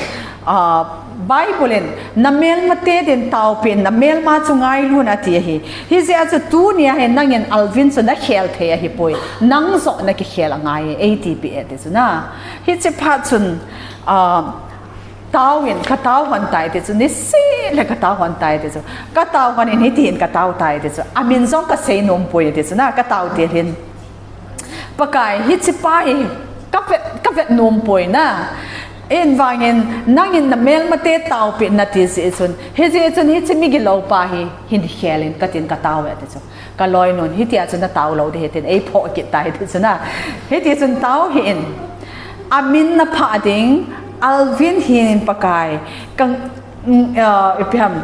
ah, Bible in, namelmate din taopeh in, namelma chu ngailun ati ahi. Hijeh a chu tunia hi nangin Alvin chu nakhel thei ahipoi. Nang joh nakikhel angai e, eitipeh e ti chu na. Hiche phat chun, ah, taovin, katao lhon tai ti chu, niseh le katao lhon tai ti chu. Katao lhon in hitin katao tai ti chu. Amin jong kasei nompoi ti chu na, katao til hin. Pakai, hichepa hi kavet, kavet nompoi na. Ahivangin, nangin namelmate taopeh in nati jeh chun. Hijeh chun hiche migilou pa hi, hin khel in katin katao e ti chu. Kaloinun, hitia chu natao lou ding ahi tin, eiphoh kit tai ti chu na. Hiti chun tao hih in. Amin naphah ding, Alvin hin Pakai. Ka, mm, ah, ipi ham,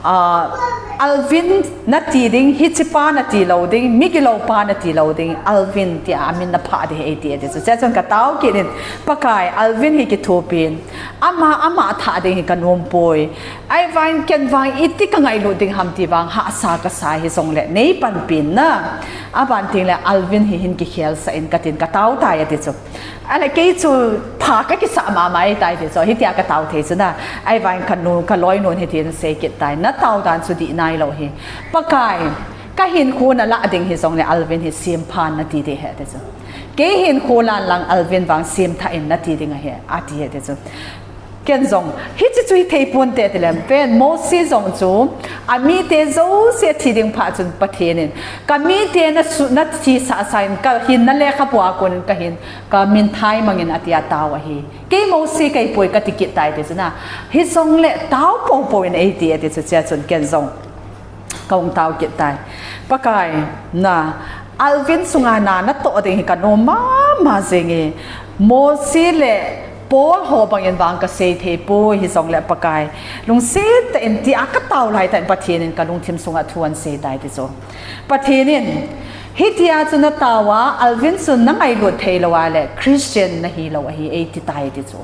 ah, Alvin nati ding, hichepa nati lou ding, migilou pa nati lou ding, Alvin tia amin naphah ding ahi eiti e ti chu. Hichea chun katao kit in, Pakai, Alvin hi kithopi in. Ama, ama thah ding hi kanompoi. Ahivangin ken vang iti kangailut ding ham ti vang hahsa kasa hijongle neipanpi in na. Aban tengle Alvin hi hin kikhelsah in katin katao tai ati chu. Ahile kei chu pha kakisah mama e tai ti chu. Hitia katao thei chu na. Ahivangin kanu, kaloinun hitin asei kit tai. Natao dan chu dih nailou hi. Pakai, kahinkho nalah ding hijongle Alvin hi semphan nati ding ahi ti chu. Kei hinkho lah in lang Alvin vang semthah in nati ding ahi, ati e ti chu. Ken jong, hiche chu hithei ponte tile, ven Mosi jong chu, amite jouse thi ding phat chun Pathen in, kamite nasu, nathisah sah in, kahin nalekhabua konin kahin, kaminthai mangin atia tao ahi. Kei Mosi kahipoi kati kit tai ti chu na. Hijongle tao poupou in eiti e ti chu hichea chun ken jong. Kahung tao kit tai. Pakai, na, Alvin sunga na, natoh ding hi kanom mama jenge. Mosi le Paul ho bangin vang kasei theipoi hijongle Pakai. Lungset tah in tia katao laitah in Pathen in kalungthim sunga thu ahin sei tai ti chu. Pathen in, hitia chu natao a, Alvin chu nangailut theilou a le, Christian nahilou ahi, eiti tai ti chu.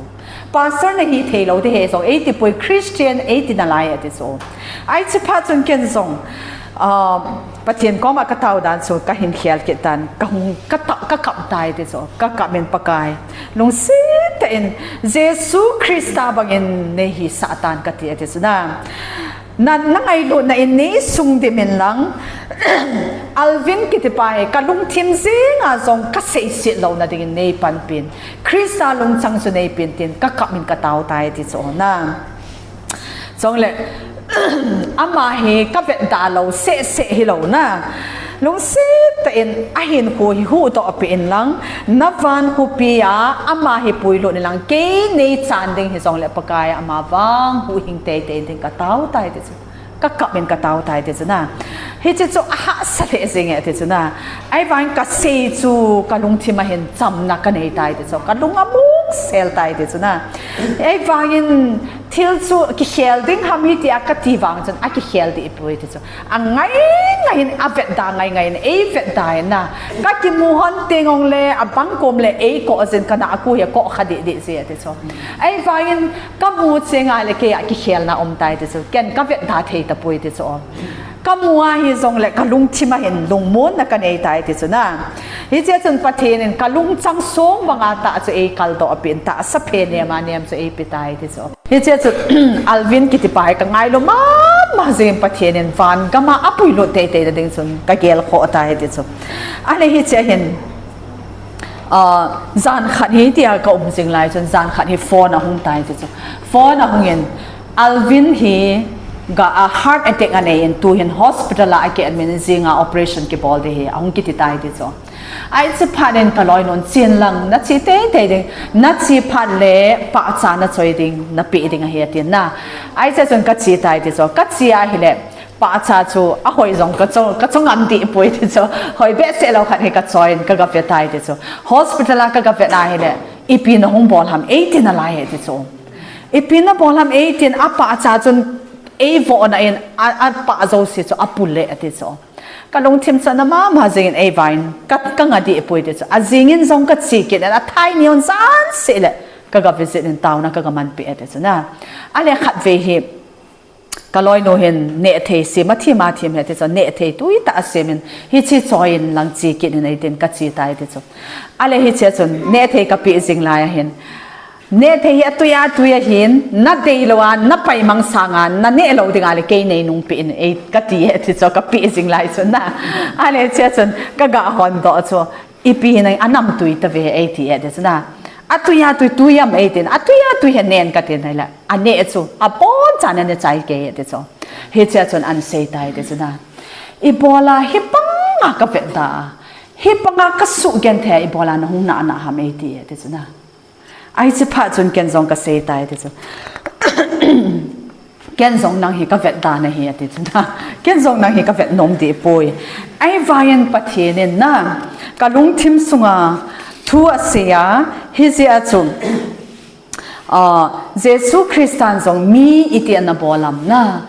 Pastor nahi theilou ding ahi jong, eitipoi Christian, eiti nalai ati chu. Hiche phat chun ken jong, ah, Pathen koma katao dan chu kahin khel kit tan, kahung, kata, kakap tai ti chu, kakap in Pakai. Lungset tah in, Jesu Christa bangin neihisah tan kati ati chu na. Na, nangailutna in neisung dim in lang, Alvin kitipa hi kalungthim jenga jong kaseiset louna dingin neipanpin. Christa lungchang chu neipen tin kakap in katao tai ti chu na. Chule, ama hi kavetda lou sehseh hilou na. Lungset tah in ahinkho hi huhdoh peh in lang, na van khopi a ama hi puilut in lang, kei neichan ding hijongle Pakai ama vang huhhing teitei ding katao tai ti chu. Kakap in katao tai ti chu na. Hiche chu ahahsa lheh jenge ti chu na. Ahivangin kasei chu kalungthim a hin chamna kanei tai ti chu. Kalung among sel tai ti chu na. Ahivangin Thil chu kikhel ding ham hi tia kati vang chun akikhel dih poi ti chu. Angai ngai in avetda ngai ngai in eivetda in na. Kakimu hon teng jongle abang kom le eikoh jin kana aku hi koh kha dih dih ji ti chu. Ahivangin kamu chenga le keiya kikhelna um tai ti chu. Ken kavetda thei tapoi ti chu. Kamu ahi jongle kalungthim a hin lungmonna kanei tai ti chu na. Hichea chun Pathen in kalungchang song banga tah chu eikaldoh peh in tahsa phe nema nem chu eipe tai ti chu. Hichea chun Alvin kitipa hi kangailu mama jing in Pathen in van gama apuilut teitei na ding chun kagelkhoh tai ti chu. Ahile hichea hin jan khat hi tia kaum jing lai chun jan khat hi phone ahung tai ti chu. Phone ahung in Alvin hi ga a heart attack anei in tuhin hospital a akiadmit in jinga operation kibol ding hi ahung kiti tai ti chu. Ahi, hiche phat in kaloinun chen lang nache teitei ding, nache phat le pahcha nachoi ding, napeh ding ahi atin na. Ahi, hichea chun kache tai ti chu. Kache ahile pahcha chu ahoi jong kacho, kacho ngam dih poi ti chu. Hoi behseh lou khat hi kachoiyin kagave tai ti chu. Hospital a kagave na ahile ipi nahung bol ham eitin alai e ti chu. Ipi nabol ham eitin apahcha chun eivohna in a, apah jouse chu apul e ati chu. Kalungthim chana mama jing in ahivangin ka, kanga dih poi ti chu. Ajing in jong kache kit in athai ni hon jan seh le kaga visit in taona kaga manpeh e ti chu na. Ahile khatvei hi kaloinu hin nehthei sem athim athim e ti chu, nehthei tuitah asem in hiche choiyin lang che kit in eitin kache tai ti chu. Ahile hichea chun nehthei kapeh jing lai ahin nehthei hi atui atui ahin, nadeilou a napaimang sanga naneh lou dinga le kei neinungpeh in ei kati e ti chu, kapeh jing lai chun na. Ahile hichea chun kaga hondoh chu ipi hinam anamtui tave eiti e ti chu na. Atui atui tui am eitin, atui atui hi nen katin ahile aneh chu abonchan aneh chai kei e ti chu. Hichea chun ahin sei tai ti chu na. Ibola hibanga kavetda a, hibanga kasugenthei a ibola nahung nahna ham eiti e ti chu na. Ahi, hiche phat chun ken jong kasei tai ti chu. Ken jong nang hi kavetda nahi ati chu na. Ken jong nang hi kavet nom dih poi. Ahivangin Pathen in na kalungthim sunga thu asei a, hijeh a chu Jesu Christan jong mi iti ana bol am na.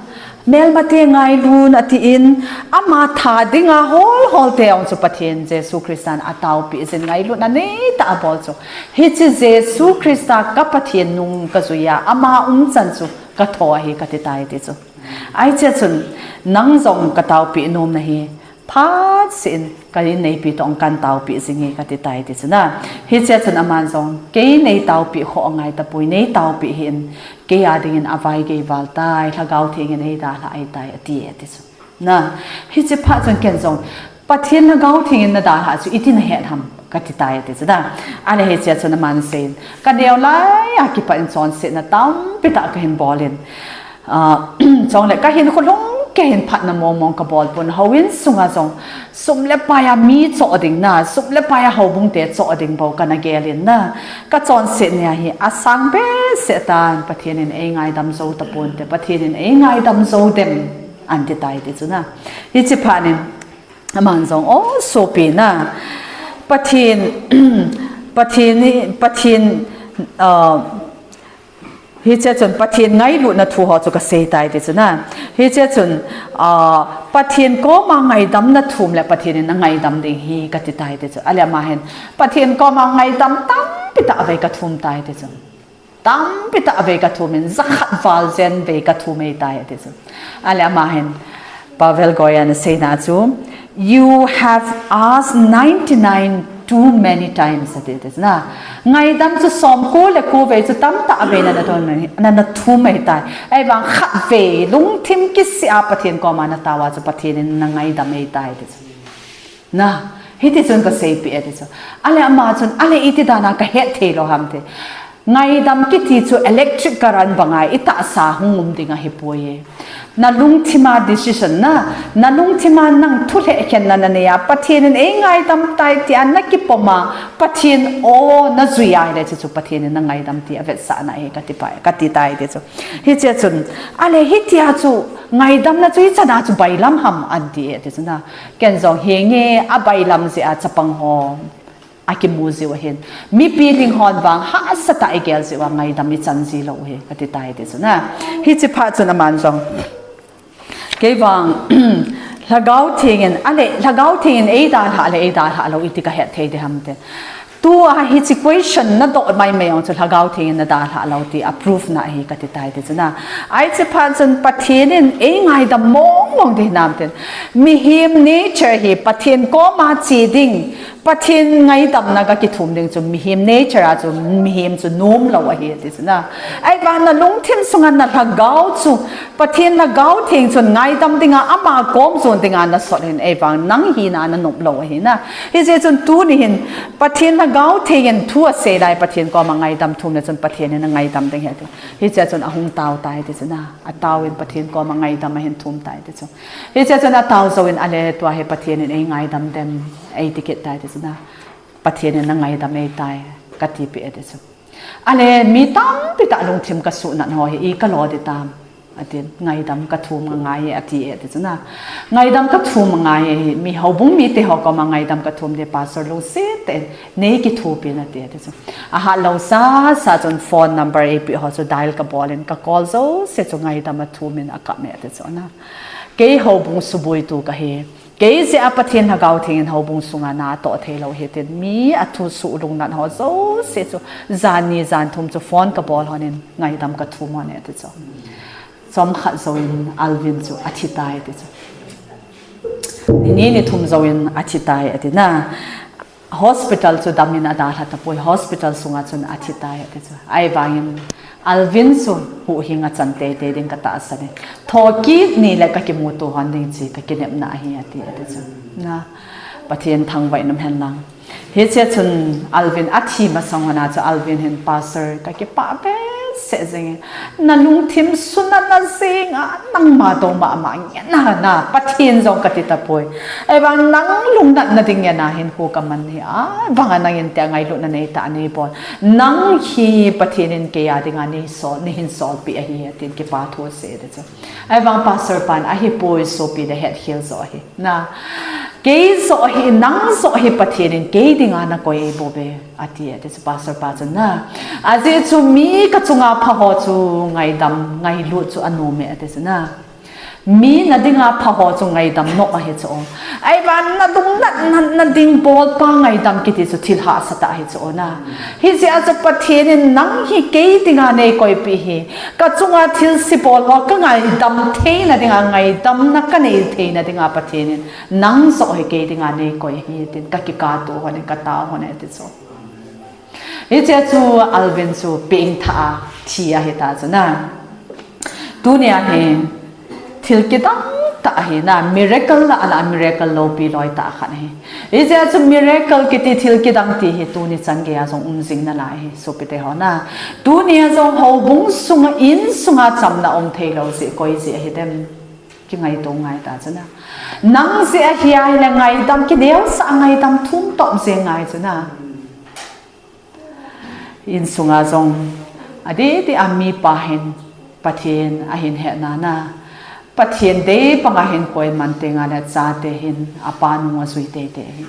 Melmate ngailun atin, ama tha dinga holhol te jong chu Pathen Jesu Christan ataopeh jin ngailutna neitah abol chu. Hiche Jesu Christa ka Pathen nung kajui a, ama umchan chu katho ahi kati tai ti chu. Ahi, hichea chun nang jong kataopeh nom nahi. Phatseh in ka inneipi toh kahin taopeh jing e kati tai ti chu na. Hichea chun aman jong kei neitaopeh khoh angai tapoi, neitaopeh hih in kei a dingin avaigei val tai, Lhagao Theng in eidalhah ahitai ati e ti chu. Na, hiche phat chun ken jong Pathen Lhagao Theng in nadalhah chu iti nahet ham kati tai ti chu na. Ahile hichea chun aman asei in kaneo lai a kipat in chonsetna tampi tah kahin bol in, chule kahinkho lhung keiyin phatna mong mong kabol pon, houin sunga jong sum le pai a mi choh ding na, sum le pai a houbung te choh ding bou kana gel in na, kachonset nia hi asang behseh tan, Pathen in eingaidam jou taponte, Pathen in eingaidam jou dem ahin ti tai ti chu na. Hiche phat in aman jong, o sopi na, Pathen, Pathen, Pathen, hichea chun Pathen ngailutna thu ho chu kasei tai ti chu na. Hichea chun Pathen koma ngaidamna thum le Pathen in nangaidam ding hi kati tai ti chu. Ahile ama hin Pathen koma ngaidam tampi tah vei kathum tai ti chu. Tampi tah vei kathum in, jakhat val jen vei kathum e tai ati chu. Ahile ama hin Pavel Goyan aseina chu, you have asked ninety-nine too many times ati ti chu na. Ngaidam chu somko le ko vei chu tamtah vei nana thum e tai. Ahivang khatvei lungthim kisih a Pathen koma natao a chu Pathen in nangaidam e tai ti chu. Na, hiti chun kaseipeh e ti chu. Ahile ama chun, ahile iti dana kahet thei lou ham ti. Ngaidam kiti chu electric current banga itahsa hung um ding ahipoi e. Nalungthima decision na, nalungthima nang thulhekhenna nanei a, Pathen in eingaidam tai tia nakipom a, Pathen o najui ahile chu chu Pathen in nangaidam ti avetsahna ahi kati tai ti chu. Hichea chun, ahile hitia chu ngaidamna chu ichana chu bailam ham ahin ti e ti chu na. Ken jong henge abailam jeh a chapang ho akimu jiu ahin. Mipi lhinghon vang hahsatah a igel jiu a ngaidam ichan ji lou hi kati tai ti chu na. Hiche phat chun aman jong. Kei vang, Lhagao Theng in, ale, Lhagao Theng in eidalhah le eidalhah lou iti kahet thei ding ham ti. Tua hiche question nadoh maimai jong chu Lhagao Theng in nadalhah lou ti approve na ahi kati tai ti chu na. Hiche phat chun Pathen in eingaidam mong mong ding hinam tin. Mihem nature hi Pathen koma che ding, Pathen ngaidamna ga kithum ding chu mihem nature a chu mihem chu nom lou ahi ti chu na. Ahivang nalungthim sunga nalhagao chu Pathen Lhagao Theng chun ngaidam dinga ama kom jon dinga nasol hin ahivang nang hina nanop lou ahi na. Hiche chun tuni hin Pathen Lhagao Theng in thu asei lai Pathen koma ngaidam thum le chun Pathen in angaidam ding ahi ti. Hiche chun ahung tao tai ti chu na. Atao in Pathen koma ngaidam ahin thum tai ti chu. Hiche chun atao jou in ale tua hi Pathen in eingaidam dem eiti kit tai ti chu na. Pathen in nangaidam ei tai kati peh e ti chu. Ale mi tampi tah lungthim kasuhnat ho hi i kalo ding tam. Atin ngaidam kathum ngai e ati e ti chu na. Ngaidam kathum ngai e hi mi houbung mite ho koma ngaidam kathum ding pastor lungset tah in nei kithopi in ati e ti chu. Ahat lou sasa chun phone number eipeh ho chu dial kabol in ka call jouse chu ngaidam athum in akap e ti chu na. Kei houbung subuitu kahi. Kei jeh a Pathen Lhagao Theng in houbung sunga natoh thei lou hi tin mi athu suh lungnat ho jouse chu jan ni jan thum chu phone kabol hon in ngaidam kathum hon e ti chu. Chomkhat jou in Alvin chu athi tai ti chu. Ni ni ni thum jou in athi tai ati na. Hospital chu dam in adalha tapoi, hospital sunga chun athi tai ati chu. Ahivang in Alvin chu huhhing achan teitei ding katahsan e. Thokit ni le kakimuto hon ding chu kakinepna ahi ati, ati chu. Na, Pathen thangvah in um hen lang. Hiche chun Alvin athi masang hon a chu Alvin hin pastor kakipah behseh jeng e. Nalungthim sunat na jeng a nangma toh mama ngen na, na Pathen jong kati tapoi. Ahivang nang lungnatna ding ngen a hin khu kaman hi a, vang a nangin tia ngailutna neitah a neibol. Nang hi Pathen in kei a dinga neisol, neihin solpeh ahi, atin kipa thu asei e ti chu. Ahivang pastor pan ahipoi sopi le hetkhel joh ahi. Na, kei joh hi, nang joh hi Pathen in kei dinga nakoi bou ve, ati e ti chu pastor pa chun na. Ajeh chu mi kachunga pha ho chu ngaidam, ngailut chu anom e ati chu na. Mi nadinga pha ho chu ngaidam nom ahi chu. Ahivang nalungnatna, nading bolpa ngaidam kiti chu thil hahsa tah ahi chu na. Hijeh a chu Pathen in nang hi kei dinga neikoipeh hi. Kachunga thilse bol ho kangaidam theina dinga, ngaidamna kanei theina dinga Pathen in nang joh hi kei dinga neikoi ahi tin kakikah to hon e, katao hon e ti chu. Hiche chu Alvin chu pengthah a thi ahi ta chu na. Tunia hi thil kidang tah ahi na, miracle lah a lah a miracle loupi loi tah khat ahi. Hijeh a chu miracle kiti thil kidang ti hi tuni chan geiya jong um jing nalai ahi, sopite ho na. Tunia jong houbung sunga, insunga chamna um thei lou jeh koi jeh ahi dem. Kingaito ngai ta chu na. Nang jeh ahi ahile ngaidam kineosah a ngaidam thum tom jeng ngai chu na. Insunga jong adeh deh a mipa hin Pathen ahin hetna na. Pathen dei panga hin koiman tenga le chate hin apa nung ajui teitei ahi.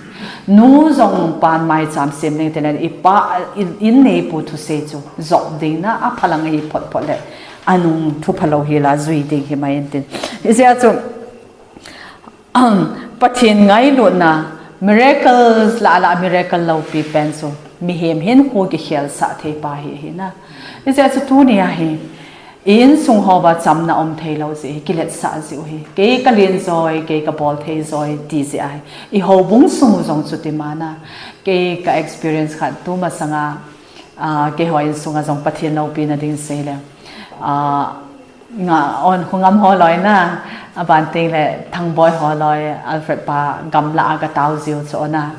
Nu jong pan maicham sem ding tile ipa in, in neipu thusei chu jop ding na aphalang ahi phot phot le anung thu phalou hi la jui ding hi mai intin. Hijeh a chu Pathen ngailutna, miracles lah a lah a miracle loupi pen chu mihem hinkho kikhelsah thei pa hi ahi na. Hijeh a chu tunia hi i insung hoa chamna um thei lou jeh hi kiletsah jeh u hi. Kei kalen joi, kei kabol thei joi ti jeh ahi. I houbung sung u jong chuti mana. Kei ka experience khat tumasanga, ah, keiho insunga jong Pathen loupina ding seile. Ah, nga on khongam ho loi na, aban tengle Thangboi ho loi, Alfred pa gamla a katao jiu chu na.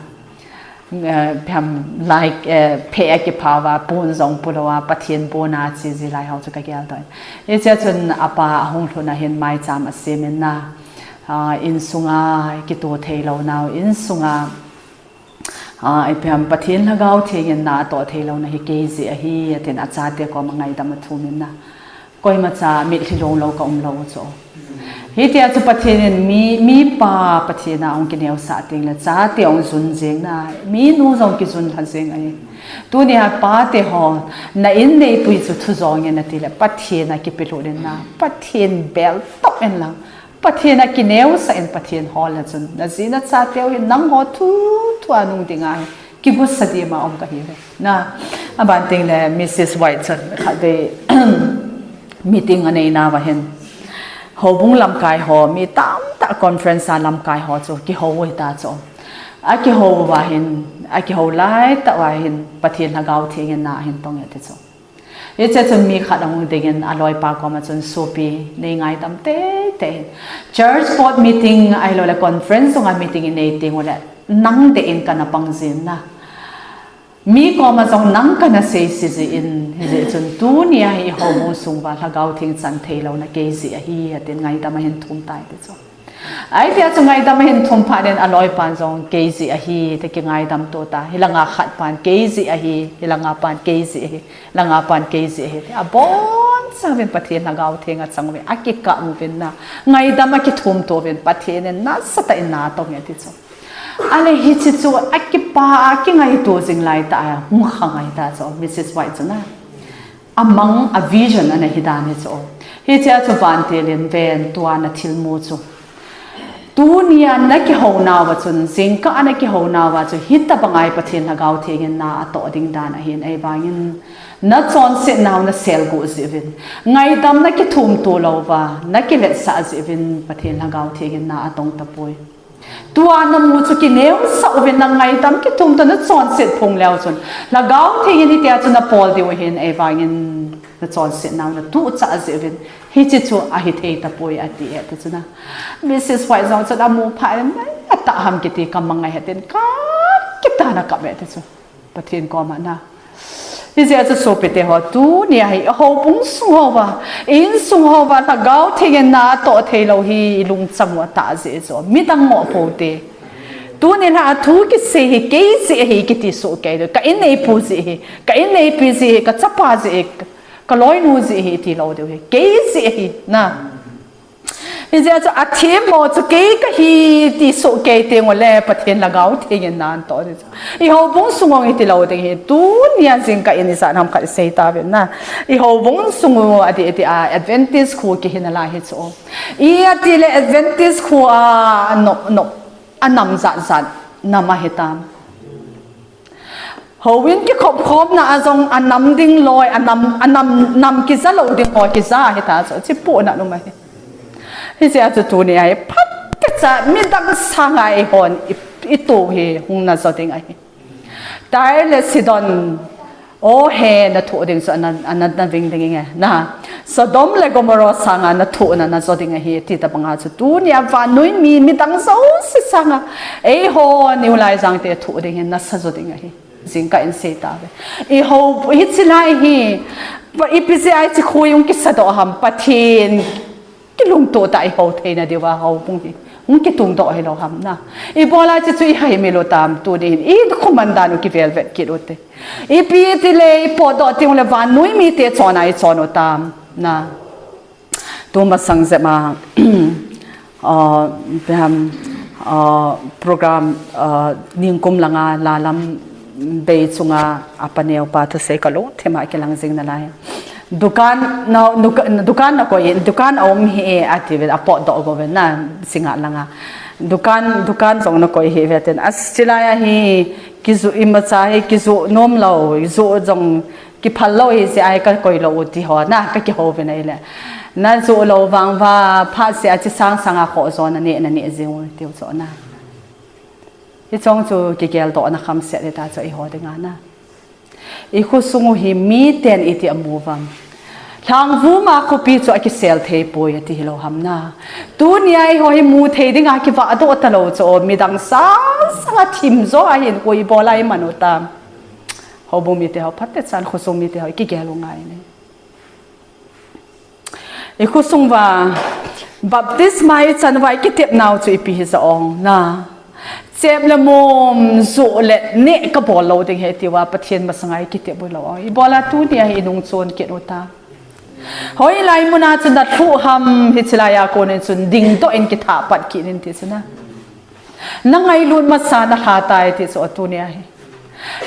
Eh, phem like, eh, phe a kipha uva, pon jong pu lou a, Pathen pon a che ji lai ho chu kagel doh in. Hichea chun apa ahung lhun a hin maicham asem in na. Ah, insunga kitoh thei lou nau, insunga Ah, ipi ham Pathen Lhagao Theng in natoh thei louna hi kei jeh ahi, atin achate koma ngaidam athum in na. Koimacha mitlhi long lou ka um lou u chu. Hitia chu Pathen in mi, mipa Pathen a hung kineosah teng le chate hung jun jeng na, minu jong kijun lha jeng ahi. Tunia pate ho, na in neipui chu thu jong in nati le Pathen a kipelut in na, Pathen bel tah in lang, Pathen a kineosah in Pathen hol le chun, na ji na chate u hi nangho thu, thu a nung ding ahi. Kigosa dima um kahi ve. Na, aban teng le Missus White chun khatvei meeting anei nauva hin. Houbung lamkai ho, mi tamtah conference a lamkai ho chu kihou u hita chu. Akihou uva hin, akihou laitah uva hin, Pathen Lhagao Theng in na ahin tong e ti chu. Hiche chun mi khat ahung dingin aloipa koma chun sopi nei ngaidam teitei. Church board meeting ahilou le conference sunga meeting inei teng ule nang deh in kana pang jin na. Mi koma jong nang kana seise jin, hijeh chun tunia hi houbung sunguva Lhagao Theng chan theilouna kei jeh ahi, atin ngaidam ahin thum tai ti chu. Ahi tia chu ngaidam ahin thum phat in aloipan jong kei jeh ahi, ti kingaidam to ta. Hilanga khat pan kei jeh ahi, hilanga pan kei jeh ahi, hilanga pan kei jeh ahi. Abonchauvin Pathen Lhagao Theng achang uvin, akikah uvin na. Ngaidam akithum to uvin, Pathen in nasatah in na atong e ti chu. Ale hiche chu akipa, akingaito jing laitah a, hung kha ngai ta chu, Missus White chu na. Amang a vision ana hi dan hi chu. Hichea chu vantil in ven tua na thilmu chu. Tunia na kihou nauva chun, jingkah a na kihou nauva chu, hitabang a hi Pathen Lhagao Theng in na atoh ding dan ahin, ahivangin na chonset nau na selguh jeh uvin, ngaidam na kithum to louva, na kiletsah jeh uvin, Pathen Lhagao Theng in na atong tapoi. Tua na mu chu kineosah uvin na ngaidam kithum to na chonset phung leu chun, Lhagao Theng in hitia chu na bol diu ahin, ahivangin na chonset nau na tuchah jeh uvin, hiche chu ahi thei tapoi ati e ti chu na. Missus White jong chun amu phat in, nai atah ham kiti ka mang ahi tin ka kitah na kap e ti chu. Pathen koma na. Hijeh a chu sopite ho, tunia hi houbung sung houva, insung houva, Lhagao Theng in na atoh theilou hi ilungchang u atah jeh chu. Midang ngoh pou te. Tuni lha a thu kisei hi kei jeh ahi kiti soh kei diu. Ka inneipu jeh ahi, ka inneipi jeh ahi, ka chapa jeh ahi, ka loinu jeh ahi ti lou diu ahi. Kei jeh ahi na. Hijeh a chu athemmo chu kei kahi ti soh kei teng ule Pathen Lhagao Theng in na atoh ding chu. I houbung sung hung hiti lou ding ahi, tunia jingkah in ijat ham khat isei tauvin na. I houbung sung u adih dih a Adventist kho kihi nalai hi chu. I ati le Adventist kho a nop, nop, anam jat jat nam ahitam. Houin kikhop khomna a jong anam ding loi, anam, anam, nam kija lou ding loi kija hita chu, chipohna um ahi. Hijeh a chu tunia hi phatecha midang sanga eihon i, ito hi hung na jo ding ahi. Tyre le Sidon, o he na thoh ding chu ana, ana, na ving ding inge na. Sodom le Gomorrah sanga na thohna na jo ding ahi, ti tabanga chu tunia vannoi mi, midang jouse sanga eihon i u Laijang te thoh ding hi nasa jo ding ahi. Jingkah in sei tauve. I hou, hiche lai hi, pa, ipi jeh a hiche kho hi hung kisa doh ham, Pathen kilungto tah a i hou theina diuva houbung hi hung kitung doh hilou ham na. Ibola hiche chu i haimil u tam, tuni hin i khoman dan u kivelvet kit u te. Ipi ti le i potdoh teng ule vannoi mite chon a i chon u tam na. Tumasang jep a, ah, ipi ham, ah, program, ah, ningkum langa Lalam bei chunga apaneo pa thusei kalungthim a kilang jing nalai. Dukan na, duka-, dukan na koi, dukan aum hih e atiuvin apotdoh go uvin na Singngat langa. Dukan, dukan jong na koi hih uve tin. Achilai a hi kiju imacha hi kiju nom lou, iju jong kiphal lou hijeh a hi kakoi lou u ti ho na, kakihou uvin ahile. Na ju lou vang uva, phat seh a chi sang sanga khoh jo na neh, na neh jing u tiu chu na. Hiche jong chu kigeldohna khamset hita chu eiho dinga na. I khosung u hi miten iti amu uvam. Lhangvum a khopi chu akisel thei poi ati hilou ham na. Tunia eiho hi mu thei dinga kivahdoh talou chu midang sang sanga thim jo a hin koi ibola iman u tam. Houbung mite ho, phatechan khosung mite ho, ikigel u ngai ne. I khosung uva, baptisma ichan uva ikitep nau chu ipi hija ong na. Chep le mom, ju le neh kabol lou ding ahi tiuva, Pathen masanga ikitep u lou ong. Ibola tunia hi inung chon kit u ta. Hoilai muna chun na lhuh ham, hiche laiya konin chun dingdoh in kithah pat kit in ti chu na. Na ngailut masa na lha tai ti chu tunia hi.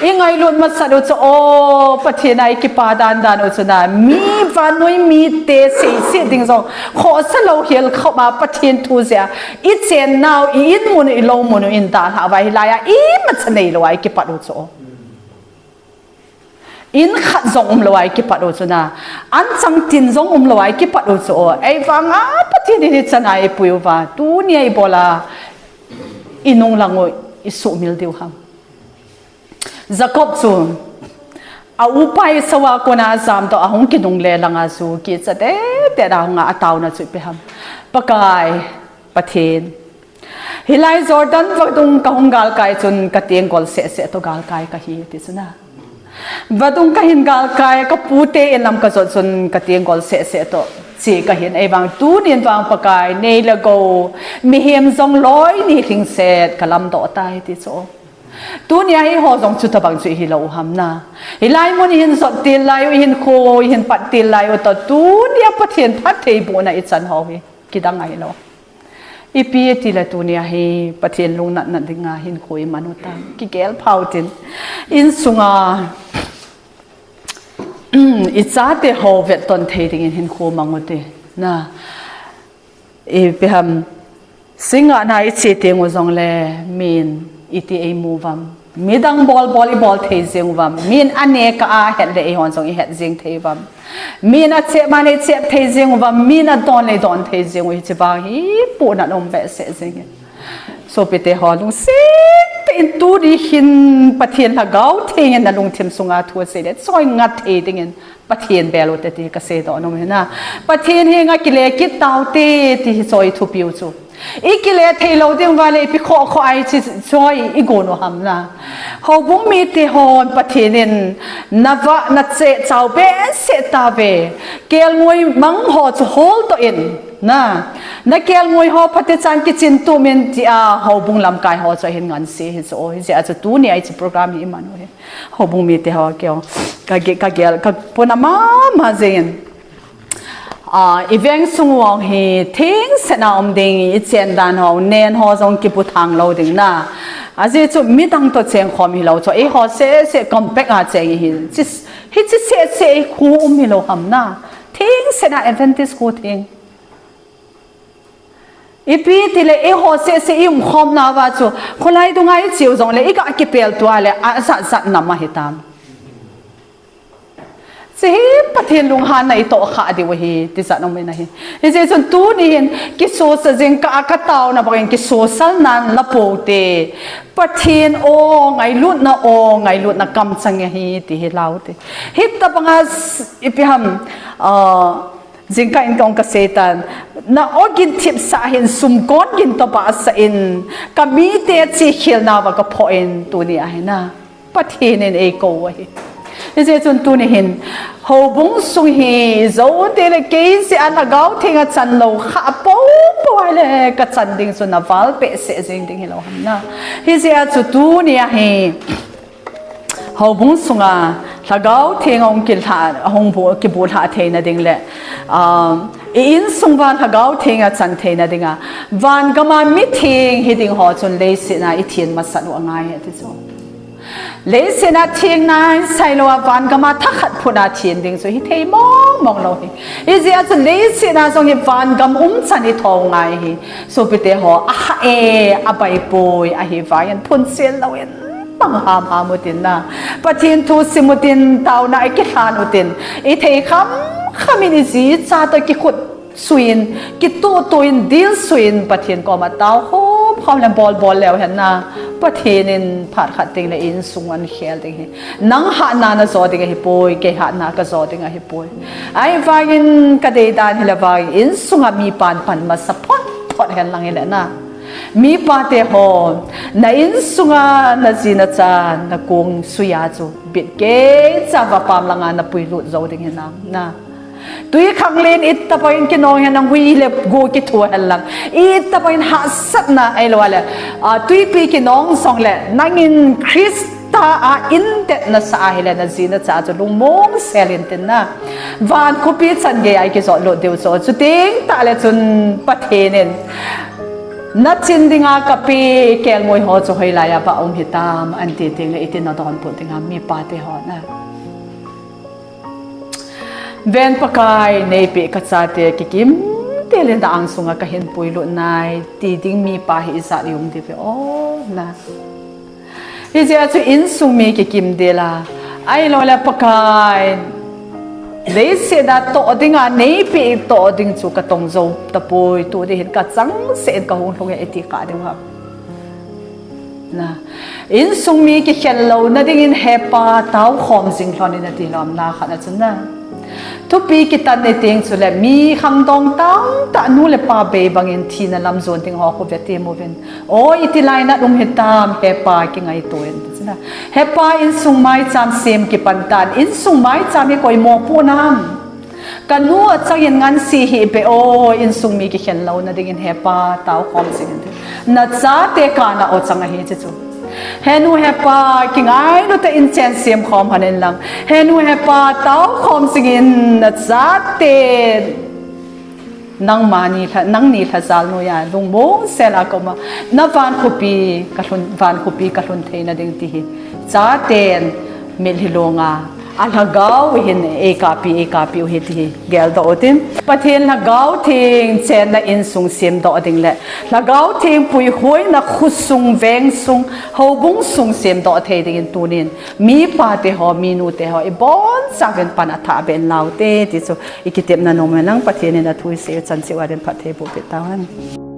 I ngailut masat u chu, o, Pathen a i kipa dan dan u chu na, mi vannoi mite seiset ding jong khohsa lou hel khop a Pathen thu jeh a i chennau, i in mun u, i lou mun u in dalhah uva hilaiya imacha neilou a i kipat u chu. In khat jong umlou a i kipat u chu na. Anchang tin jong umlou a i kipat u chu. Ei vanga Pathen in hichan a eipui uva, tunia i bol a i nunglang u i suhmil diu ham. Jacob chu a upa Esau a kona ajamdoh a hung kinungle langa chu kicha teitei a hung a, ataona chu ipi ham. Pakai Pathen, hilai Jordan vadung kahung galkai chun ka tenggol sehseh toh galkai kahi ti chu na. Vadung kahin galkai, ka pute in lam kajot chun ka tenggol sehseh toh che kahin, ei vang tunin vang Pakai nei le gou, mihem jong loi ni lhingset ka lamdoh tai ti chu. Tunia eiho jong chutabang chu i hilou u ham na. Hilai mun i hin jot til lai u, i hinkho i hin pat til lai u toh tunia Pathen phattheibohna i chan ho hi kidang ahilou. Ipi tile tunia hi Pathen lungnatna dinga hinkho i man u tam. Kigel phau tin. Insunga i chate ho vetton thei dingin hinkho mang u te. Na. Ipi ham, singa na i che teng u jongle min iti eimu uvam. Midang bolbol i bol thei jeng uvam. Min aneh kah a het le eihon jong i het jeng thei uvam. Min achep man i chep thei jeng uvam. Min adon le i don thei jeng u, hiche vang hi puhnat um behseh jeng in. Sopite ho, lungset tah in tuni hin Pathen Lhagao Theng in na lungthim sunga thu asei le choi ngat thei dingin Pathen bel u te ti kasei doh nom ahi na. Pathen henga kile kit tau te ti hi choi thupiu chu. I kile thei lou ding uva le ipi khoh khoh a hiche choi i gon u ham na. Houbung mite hon Pathen in na vah na cheh chau behseh tauve. Kelngoi mang ho chu holdoh in na. Na kelngoi ho phatechan kichin tum in tia houbung lamkai ho chu ahin nganse hi chu. Hijeh a chu tunia hiche program hi i man u hi. Houbung mite ho keo. Ka ge-, ka gel, ka puna mama jeng in. Ah, i veng sung u hi thengset a um ding, i chen dan ho, nen ho jong kiputhang lou ding na. Ajeh chu midang toh chengkhom hilou chu, eiho seh seh compact a cheng i hi. Chi, hiche seh seh i khu um hilou ham na. Thengset a Adventist khu theng. Ipi tile eiho seh seh i umkhom nauva chu, kholai dunga i cheu jongle i ga kipel tua le ajat jat nam ahi tam. Hiche hi Pathen lunghanna i tohkhah diu ahi, tijat um in ahi. Hijeh chun tuni hin kisosal jingkah a ka taona bangin kisosal nan la pou te. Pathen o, ngailutna o, ngailutna kamchang ahi, ti hi lau te. Hitabanga s-, ipi ham, ah, jingkah in kong kasei tan. Na ogin thipsah hin sumkon gin toh bahsah in, ka mite chekhel nauva ka phoh in tunia hi na. Pathen in eikou u ahi. Hijeh chun tuni hin, houbung sung hi, jou tile kei jeh a Lhagao Theng achan lou kha poupou ahile ka chan ding chu na val behseh jeng ding hilou ham na. Hijeh a chu tunia hi, houbung sunga Lhagao Theng ahung kilha, ahung bu, kibuhlhah theina ding le, ah, i insung uva Lhagao Theng achan theina dinga, vangam a mitheng hiding ho chun leiset a i then masat u angai e ti chu. Leiset a theng nai sailou a vangam a thakhat phut a then ding chu hithei mong mong lou hi. Hijeh a chu leiset a jong hi vangam umchan i thou ngai hi. Sopite ho, ahah e, abaipoi, ahivangin phunchel louvin mang hamham utin na. Pathen thu sim utin, taona a kilhan utin. I thei khamkham in i ji i cha toh kikhut suiyin, kituhtuh in, dilsuh in, Pathen koma tao khomkhom le bolbol leu hen na. Pathen in phat khat tengle i insung u ahin khel ding hi. Nang hatna najo ding ahipoi, kei hatna kajo ding ahipoi. Ahivangin kadei dan hile vangin insunga mipan pan masa phot phot hen lang hile na. Mipate ho, na insunga naji nacha, nakong suiya chu bit keicha vapam langa napuilut jou ding hinam na. Twikhanglen itobangin kinong hen lang, hui le go kithu hen lang, itobangin hahsatna ahilou le, ah, twipi kinong jongle, nangin Christa tah a indetna sa ahile, naji nacha chu lungmong sel in tin na. Van khopi chan gei a ikijot lut diu chu. Chuteng tahle chun Pathen in, nachin dinga kape kelngoi ho chu hoilai a va um hitam, anti tengle iti nadonbut dinga mipa te ho na. Ven Pakai, neipeh kachate kikim tah le na angsunga kahin puilut nai, ti ding mipa hi ijat i um diu ve o na. Hijeh chun insung mi kikim dela, ahiloule Pakai, leiset a toh dinga neipeh toh ding chu katong jou tapoi, tu ding hin kachangseh in kahung lhung e iti kha diu ham. Na, insung mi kikhel louna dingin Hepa, taokhom jing lhon in ati lom na khat a chun na. Thupi kitan ni teng chule mi khangdong tamtah nu le pa bei bangin thina lam jon ding ho khu ve ti mu vin. O, iti lainat um hitam, Hepa kingaito in chun na. Hepa, insung maicham sem kipan tan, insung maicham hi koi mopoh nam. Kanu achangin ngansi hih beh o, insung mi kikhel louna dingin Hepa, taokhom jing in. Nachate kana o chang ahi chu chu. Henu Hepa, kingailu tah in chen sem khom lhon in lang. Henu Hepa, taokhom jing in nachate. Nangma ni lha, nangni lhajal noiya lungmong sel a kaum a. Na van khopi kalhun, van khopi kalhun theina ding ti hi. Chaten mitlhi longa, alhagao hin eikapi, eikapi u hi ti hi geldoh utin. Pathen Lhagao Theng chenna insung semdoh ding le Lhagao Theng puihoina khosung, vengsung, houbung sung semdoh thei dingin tunin mipa te ho, minu te ho, ibonchauvin pan athah beh in laute ti chu ikitepna nom e nang, Pathen in athu isei u chan cheh uva din phatthei boh peh tauhen.